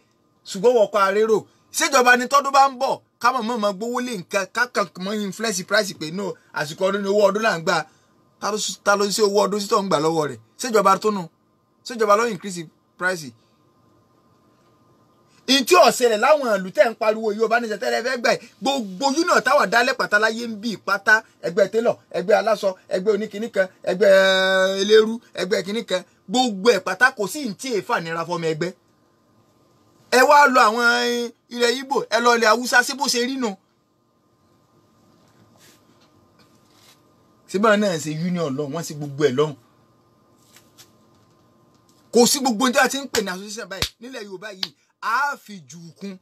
Speaker 2: ṣùgbọ́n wọ́n kọ́ arérò ṣèjọba ni tọ́dún bá ń bọ̀ ká mọ̀ mọ̀ mọ̀ gbówó lé nǹkan kákan mọ́ inflẹ́sì price pé no àsìkò ọdún ni owó ọdún là ń gbà ta ló ṣe owó ọdún sí tó ń gbà lọ́wọ́ rẹ̀ ṣèjọba tó nù ṣèjọba ló increase price. Ìtí ọ̀sẹ̀lẹ̀ láwọn ìlú tẹ́ ń pariwo yìí ọba níṣẹ́ tẹ́lẹ̀ fẹ́ gbà ẹ̀ gbogbo union táwà dálẹ̀ pátá láyé ń bì pátá ẹgbẹ́ télọ̀ ẹgbẹ́ aláṣọ ẹgbẹ́ oníkìní kan ẹgbẹ́ eléru ẹgbẹ́ kìní kan gbogbo ẹ̀ pátá kò sí ìtí èèfà nira fọmọ ẹgbẹ́. Ẹ wá lọ àwọn ilẹ̀ Ìgbò ẹ lọ ilẹ̀ Haúsá sí bó ṣe rí nu. Síbẹ̀ náà ṣe union lọ wọ́n sì gbogbo ẹ̀ lọ́hùn kò sí gbogbo ní tí a ti ń pè ní association báyìí nílẹ̀ Yorùbá yìí a fi jù kún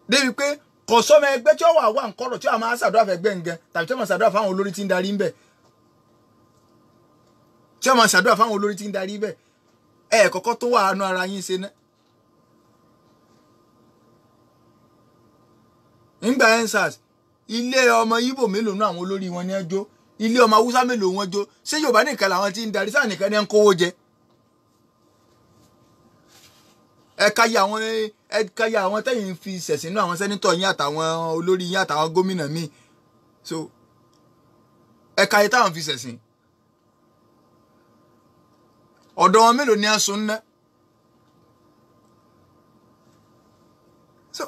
Speaker 2: débi pé kò sọmọ ẹgbẹ́ tí ó wà wà nkọrọ tí ó máa ṣàdúrà fẹ́ gbẹ̀ngàn tàbí tí ó máa ṣàdúrà fáwọn olórí tí ń darí ńbẹ̀ tí ó máa ṣàdúrà fáwọn olórí tí ń darí ńbẹ̀ ẹ kọ́kọ́ tó wà ánú ara yín ṣe ná. Nígbà ensars ilé ọmọ Ìgbò mélòó nú àwọn olórí wọn ní ẹjọ́ ilé ọmọ Haúsá mélòó wọn jó ṣé Yorùbá nìkan làwọn tí ń darí sáà nìkan ní ẹ ń kówó jẹ. Ẹ̀ka yìí àwọn Ẹ káyà àwọn tẹ́yìn fi ṣẹ̀sìn náà, àwọn sẹ́nitọ̀ yín àtàwọn olórí yín àtàwọn gómìnà míì. So ẹ káyà táwọn fi ṣẹ̀sìn. Ọ̀dọ̀ wọn mélòó ni a sùn ná? So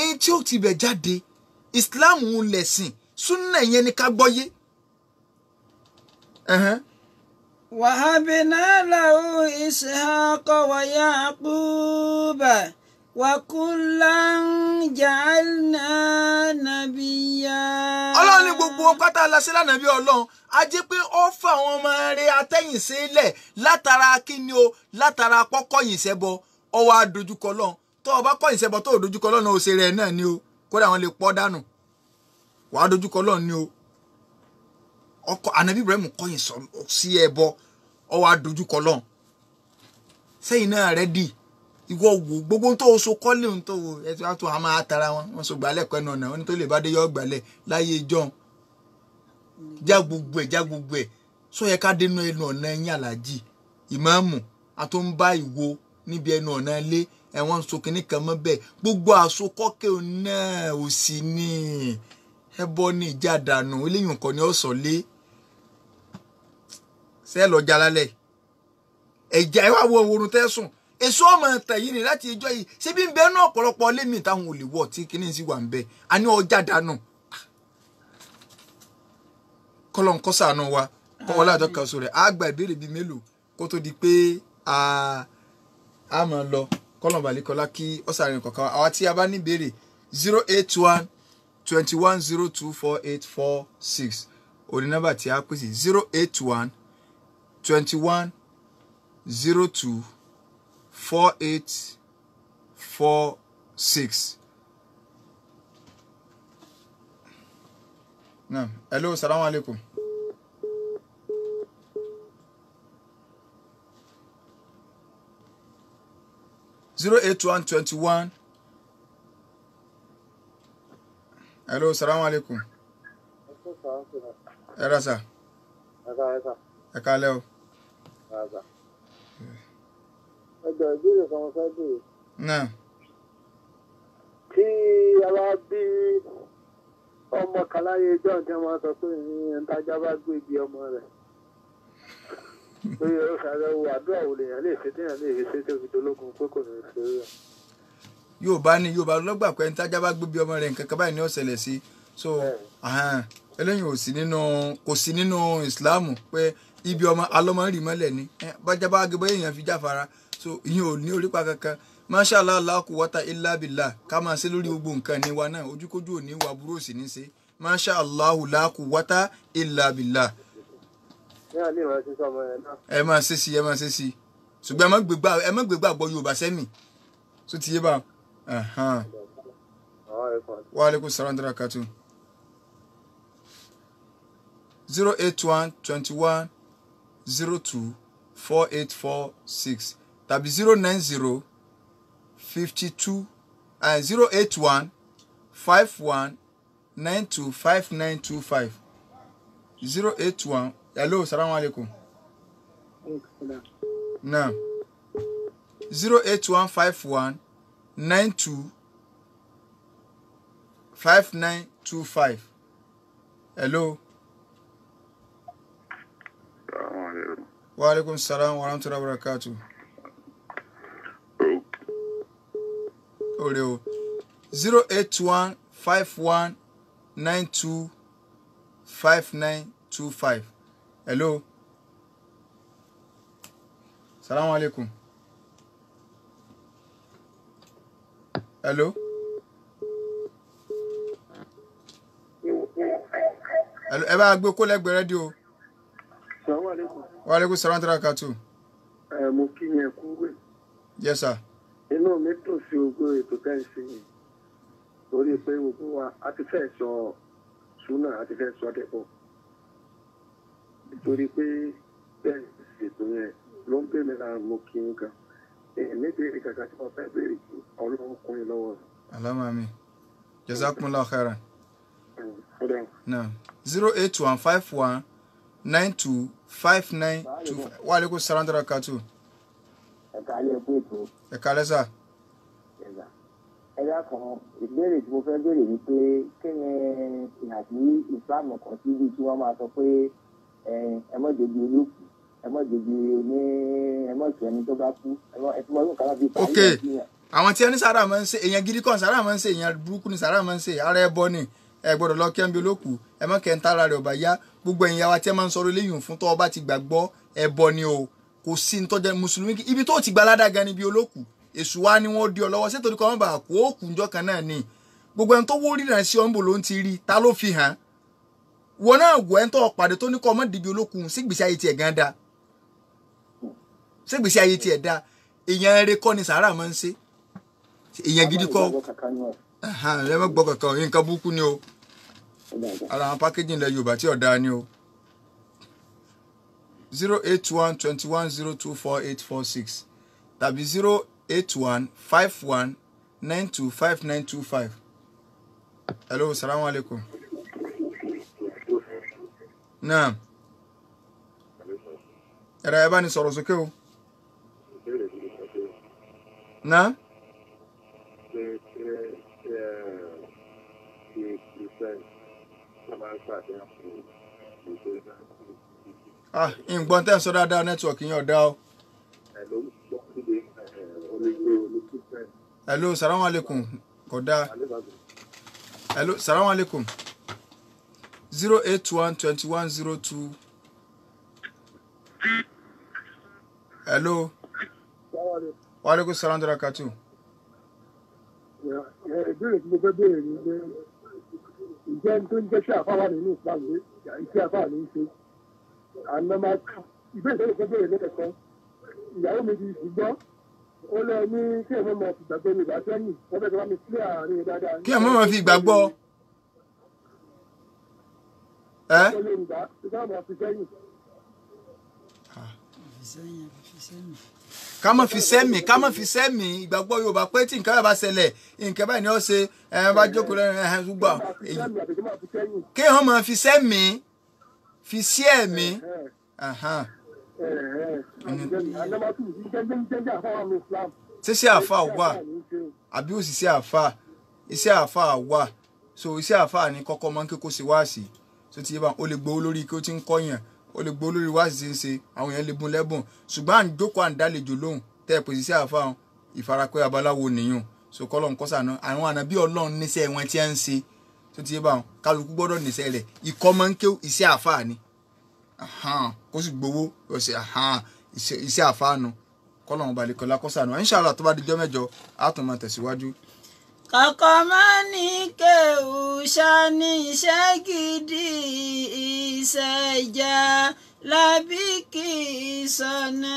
Speaker 2: èyí tí ó ti bẹ̀ jáde, Islam ń lẹ̀sìn, súnà yẹn ni ká gbọ́yé.
Speaker 1: وهبنا له إسحاق ويعقوب وكلا جعلنا نبيا.
Speaker 2: Ọlọ́run ní gbogbo wọn pátá aláṣẹ lánàá bí Ọlọ́run a jẹ́ pé ó fà àwọn ọmọ rẹ̀ atẹ́yìn sílẹ̀ látara kíni o, látara kọ́kọ́yìn sẹ́bọ, ó wá dojúkọ Ọlọ́run. Tó o bá kọ́yìn sẹ́bọ tó o dojúkọ Ọlọ́run, ó ṣe rẹ̀ náà ni o, kódà wọn lè pọ́ dànù, wàá dojúkọ Ọlọ́run ni o. Ọkọ Ànábì Ibrahim kọ́yìn sí ẹbọ, ó wá dojúkọ Ọlọ́run. Sẹ́yìn náà rẹ̀ dì ìwọ wò gbogbo tó o so kọ́lé ohun tó o ẹ ti wá tó a máa tara wọn, wọn so gbálẹ̀ kọ́ ẹnu ọ̀nà wọn ní tó lè bá dé yọ gbálẹ̀ láyé ìjọ́un. Já gbogbo ẹ̀, já gbogbo ẹ̀ sọ yẹ ká dénú ẹnu ọ̀nà ẹ̀yìn aláàjì ìmáàmù a tó ń bá ìwo níbi ẹnu ọ̀nà ilé ẹ̀wọ̀n so kínní kan mọ́ bẹ́ẹ̀. Gbogbo àsokọ́kẹ́ náà ò sí ní ẹbọ ní ìjà dànù, eléyìí nǹkan ni ó sọ lé sẹ́ẹ̀ lọ́jà lálẹ́ ẹ̀já ẹ wá wo oorun tẹ́sùn èso ọmọ tẹ̀yìn ni láti ìjọ yìí ṣé bí ń bẹ náà ọ̀pọ̀lọpọ̀ lémi táwọn ò lè wọ̀ tí kìíní sì wà ń bẹ a ní ọjà dànù. Kọ́lọ́n kó ṣàánú wa, kọ́wọ́lá àjọ kan sọ rẹ̀ á gba ìbéèrè bíi mélòó kó tó di pé a máa lọ. Kọ́lọ́n balẹ̀kọ́lá kí ọ̀sàrin kọ̀ọ̀kan àwa tí a bá ní ìbéèrè 081 21 02 48 46 òní nọ́mbà tí a pèsè 081 21 02 48 46. Naam. Hello, salamu alaikum. 081 21. Hello, salamu alaikum. Ẹ ra sà. Ẹ káalẹ́ o.
Speaker 3: Ẹjọ́ ìbéèrè kan mo fẹ́ béèrè.
Speaker 2: Náà.
Speaker 3: Tí a bá bí ọmọ kan láyé John tí wọ́n sọ pé ní ẹ̀ńtájá bá gbé ibi ọmọ rẹ̀. Pé ó ṣàrẹ̀ wo àdúrà wo lèèyàn lè ṣe téèyàn lè ṣe tó fi dológun pé kò ní ṣe rẹ̀.
Speaker 2: Yorùbá ni Yorùbá lọ́gbà pé ẹ̀ńtájá bá gbé ibi ọmọ rẹ̀ nǹkan kan báyìí ní ó ṣẹlẹ̀ sí. So eléyìí ò sí nínú, kò sí nínú Ìsìláàmù pé ibi ọmọ alọ́mọ rì mọ́lẹ̀ ni bájá bá gbé bóyá èèyàn fi jáfara. So ìyẹn ò ní orípa kankan. Mashallah la quwwata illa billah, ká máa ṣe lórí gbogbo nǹkan ní wa náà, ojúkójú ò ní wa burú òsì ní ṣe. Mashallah la quwwata illa billah. Ẹ máa ṣe sí, ẹ máa ṣe sí, ṣùgbọ́n ẹ má gbégbá gbọ́ Yorùbá sẹ́mi tó ti yé bá. Wa alaikum salam wa barakatuh. 081 21 02 48 46 tàbí 090 52 081 51 92 5925 081. Hello, salamu alaikum. Naam. 081 51 92 5925. Hello. Wa alaikum salam wa rahmatullahi wa barakatuh. Ore o. 081 51 92 5925. Hello. Salamu alaikum. Hello. Hello, ẹ bá gbé kó lẹ́gbẹ̀ẹ́ rédíò.
Speaker 3: Salamu alaikum.
Speaker 2: Wa alaikum salam wa barakatuh.
Speaker 3: Ẹ mo kí yẹn kú wẹ̀.
Speaker 2: Yes sir.
Speaker 3: Inú mi dùn sí ogún ètò tẹ́ ń ṣe yìí torí pé gbogbo wa a ti fẹ́ sọ ṣúná, a ti fẹ́ sọ dẹ́pọ̀, nítorí pé bẹ́ẹ̀ ṣètò yẹn ló ń bè mí lára. Mo kí n kan èmi béèrè kàkà tí mo fẹ́ béèrè kí Ọlọ́run kún yín lọ́wọ́.
Speaker 2: Allahumma amin. Jazakumullahu khairan. Naam. 081 51 92 5925. Wa alaikum salam wa barakatuh.
Speaker 3: Ẹ̀ka alẹ́ kú ètò.
Speaker 2: Ẹ̀ka alẹ́ sà.
Speaker 4: Ẹ dákun, ìbéèrè tí mo fẹ́ béèrè ni pé kí ni ìhà tí Islam kan sí ibi tí wọ́n máa sọ pé ẹ mọ̀ débi olókùú, ẹ mọ̀ débi oní, ẹ mọ̀ sí ẹni tó bá kú, ẹ mọ̀ ẹ tí mo yóò kàrà fi
Speaker 2: Ok, àwọn tí ẹni sára máa ń ṣe èèyàn gidi kan, sára máa ń ṣe èèyàn burúkú ni sára máa ń ṣe ara ẹbọ ni. Ẹ gbọ́dọ̀ lọ kí ẹ ń bi olókùú, ẹ mọ̀ kẹ́ ń tára rẹ̀ ọ̀bà yá. Gbogbo ẹ̀yin àwa tí ẹ máa ń sọ̀rọ̀ eléyìí fún tọ́ ọba ti gbàgbọ́ ẹbọ ni o. Kò sí ní tọ́jà mùsùlùmí ibi tó ti gbalada gan ni ibi olókùú. Èṣù wa ni wọ́n di ọ lọ́wọ́ sétorí kọ́ wọn bá kó òkú njọ́ kan náà ni. Gbogbo ẹni tó wó ríran sí ọ̀nbò ló ń ti rí ta ló fi hàn wọn náà wọ ẹni tó pàdé tó ní kọ́ ọmọ dìbì olókùú sígbèsí ayé tiẹ̀ gan da, sígbèsí ayé tiẹ̀ da. Èèyàn eré kọ́ ni sàárà máa ń ṣe, èèyàn gidi kọ́. Ẹ má gbọ́ kankan, nǹkan burúkú ni o. Ara àwọn pákéjì ilẹ̀ Yorùbá tí ọ̀dà ni o. 081 21 02 48 46 tàbí 081 51 92 59 25. Hello, salamu alaikum. Naam. Ẹ̀rọ ẹ bá ní sọ̀rọ̀ sókè o. Naam. Ah, ǹgbọ́n tẹ́ ń sọ dáadáa, nẹ́tíwọ̀kì yín ọ̀dá o. Hello, salamu alaikum. Kódà. Hello, salamu alaikum. 081 21 02. Hello. Wa alaikum salam wa barakatuh.
Speaker 3: Ìbéèrè tí mo fẹ́ béèrè ni pé ǹjẹ́ tó ń jẹ́ sí àfáwà nínú Islam ní iṣẹ́ àfáà ní í ṣe? Àná máa ìbéèrè tó ń fẹ́ béèrè lẹ́kẹ̀kan. Ìyàwó mi ti ṣùgbọ́n ó lọ ní kí ẹ̀mọ́ máa fi ìgbàgbọ́ Yorùbá sẹ́yìn, wọ́n fẹ́ kí wọ́n mi sílẹ̀ àárín dáadáa.
Speaker 2: Kí ẹ̀mọ́ máa fi ìgbàgbọ́. Ẹ́
Speaker 3: Yorùbá tí wọ́n máa fi sẹ́yìn.
Speaker 2: Ká má fi sẹ́mi, ká má fi sẹ́mi ìgbàgbọ́ Yorùbá pé tí nǹkan bá ṣẹlẹ̀ nǹkan báyìí ni ó ṣe ẹ̀ bá jókòó lẹ́nu ẹ̀ gbọ́. Kí wọ́n máa fi sẹ́mi, fi sí ẹ̀mí. Ṣíṣe àfa wà àbí òṣìṣẹ́ àfa, iṣẹ́ àfa wà. So iṣẹ́ àfa ni kọ́kọ́ máa ń kíkó sí wáàsí. So ti yé bá, ó lè gbowó lórí kí ó ti ń kọ́yàn, ó lè gbowó lórí wáàsí tí ń ṣe, àwọn èèyàn lè bùn lẹ́bùn. Ṣùgbọ́n à ń jókòó à ń dálejò lóhùn tẹ́ ẹ̀ pèsè iṣẹ́ àfa hàn, ìfarapẹ́ abaláwo nìyún. So kọ́lọ́n kọ́sà náà, àwọn ànábí Ọlọ́run níṣẹ́ wọn tí ẹ ń ṣe. So ti yé bá, kálukú gbọ́dọ̀ níṣẹ́ rẹ̀. Ikọ́ máa ń ké iṣẹ́ àfa ni. Kó sì gbowó ọ̀sẹ̀ iṣẹ́ àfa nu. Kọ́lọ́n balẹ̀ kọ́lá kọ́sà náà. Inshallah tó bá di jọ́ mẹ́jọ, á tún máa tẹ̀síwájú.
Speaker 1: Kọ̀kọ́ máa ní kéwù ṣáni iṣẹ́ gidi, iṣẹ́ ìjà lábí kì í sọ̀nà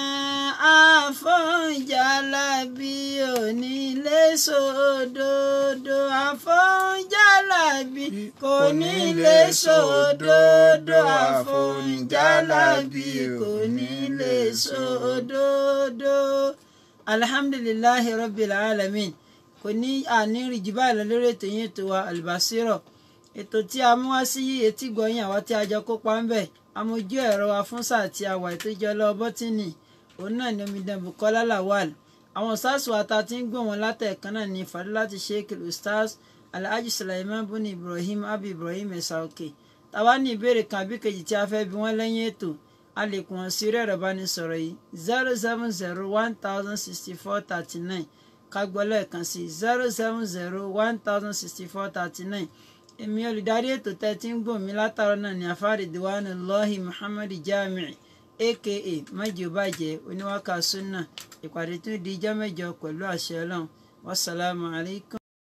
Speaker 1: àfọ̀njà lábí onílé sódòdó, àfọ̀njà lábí kò nílé sódòdó, àfọ̀njà lábí kò nílé sódòdó. Alhamdulillahi rabbil alamin. Kò ní àní rí jù báyìí lọ lórí ètò yín, ètò wa Albasiro, ètò tí a mú wá sí etí gbọ̀nyìn àwa tí a jọ kópa ń bẹ̀. Amójú ẹ̀rọ wa fún sáà tí a wà ètò ìjọ lọ bọ́tìnì, òun náà ni omidan Bukola Lawal. Àwọn sars wa ta ti ń gbọ̀n wọn látẹ̀ẹ̀kan náà ní Fadilati Sheikh Ustaz Alhaji Sulaiman Buni Ibrahim Abi Ibrahim Ẹ̀sà Òkè. Tàwa ní ìbéèrè kan àbí kejì tí a fẹ́ bi wọ́n lẹ́yìn ètò, a lè kùn wọ́n sí orí ẹ̀rọ ìbánisọ̀rọ̀ yìí 070 1064 39. Ká gbọ́ lẹ́ẹ̀kan sí 070 1064 39. Èmi olùdarí ètò tẹ́ tí ń gbọ̀n mi látàrọ náà ní afárí Diwanullahi Muhammad Jamiu aka Májèbàjẹ́ oníwàkà sunna. Ìpàdé tún di ijọ́ mẹ́jọ pẹ̀lú àṣẹ Ọlọ́run. Wasalaamu alaykum.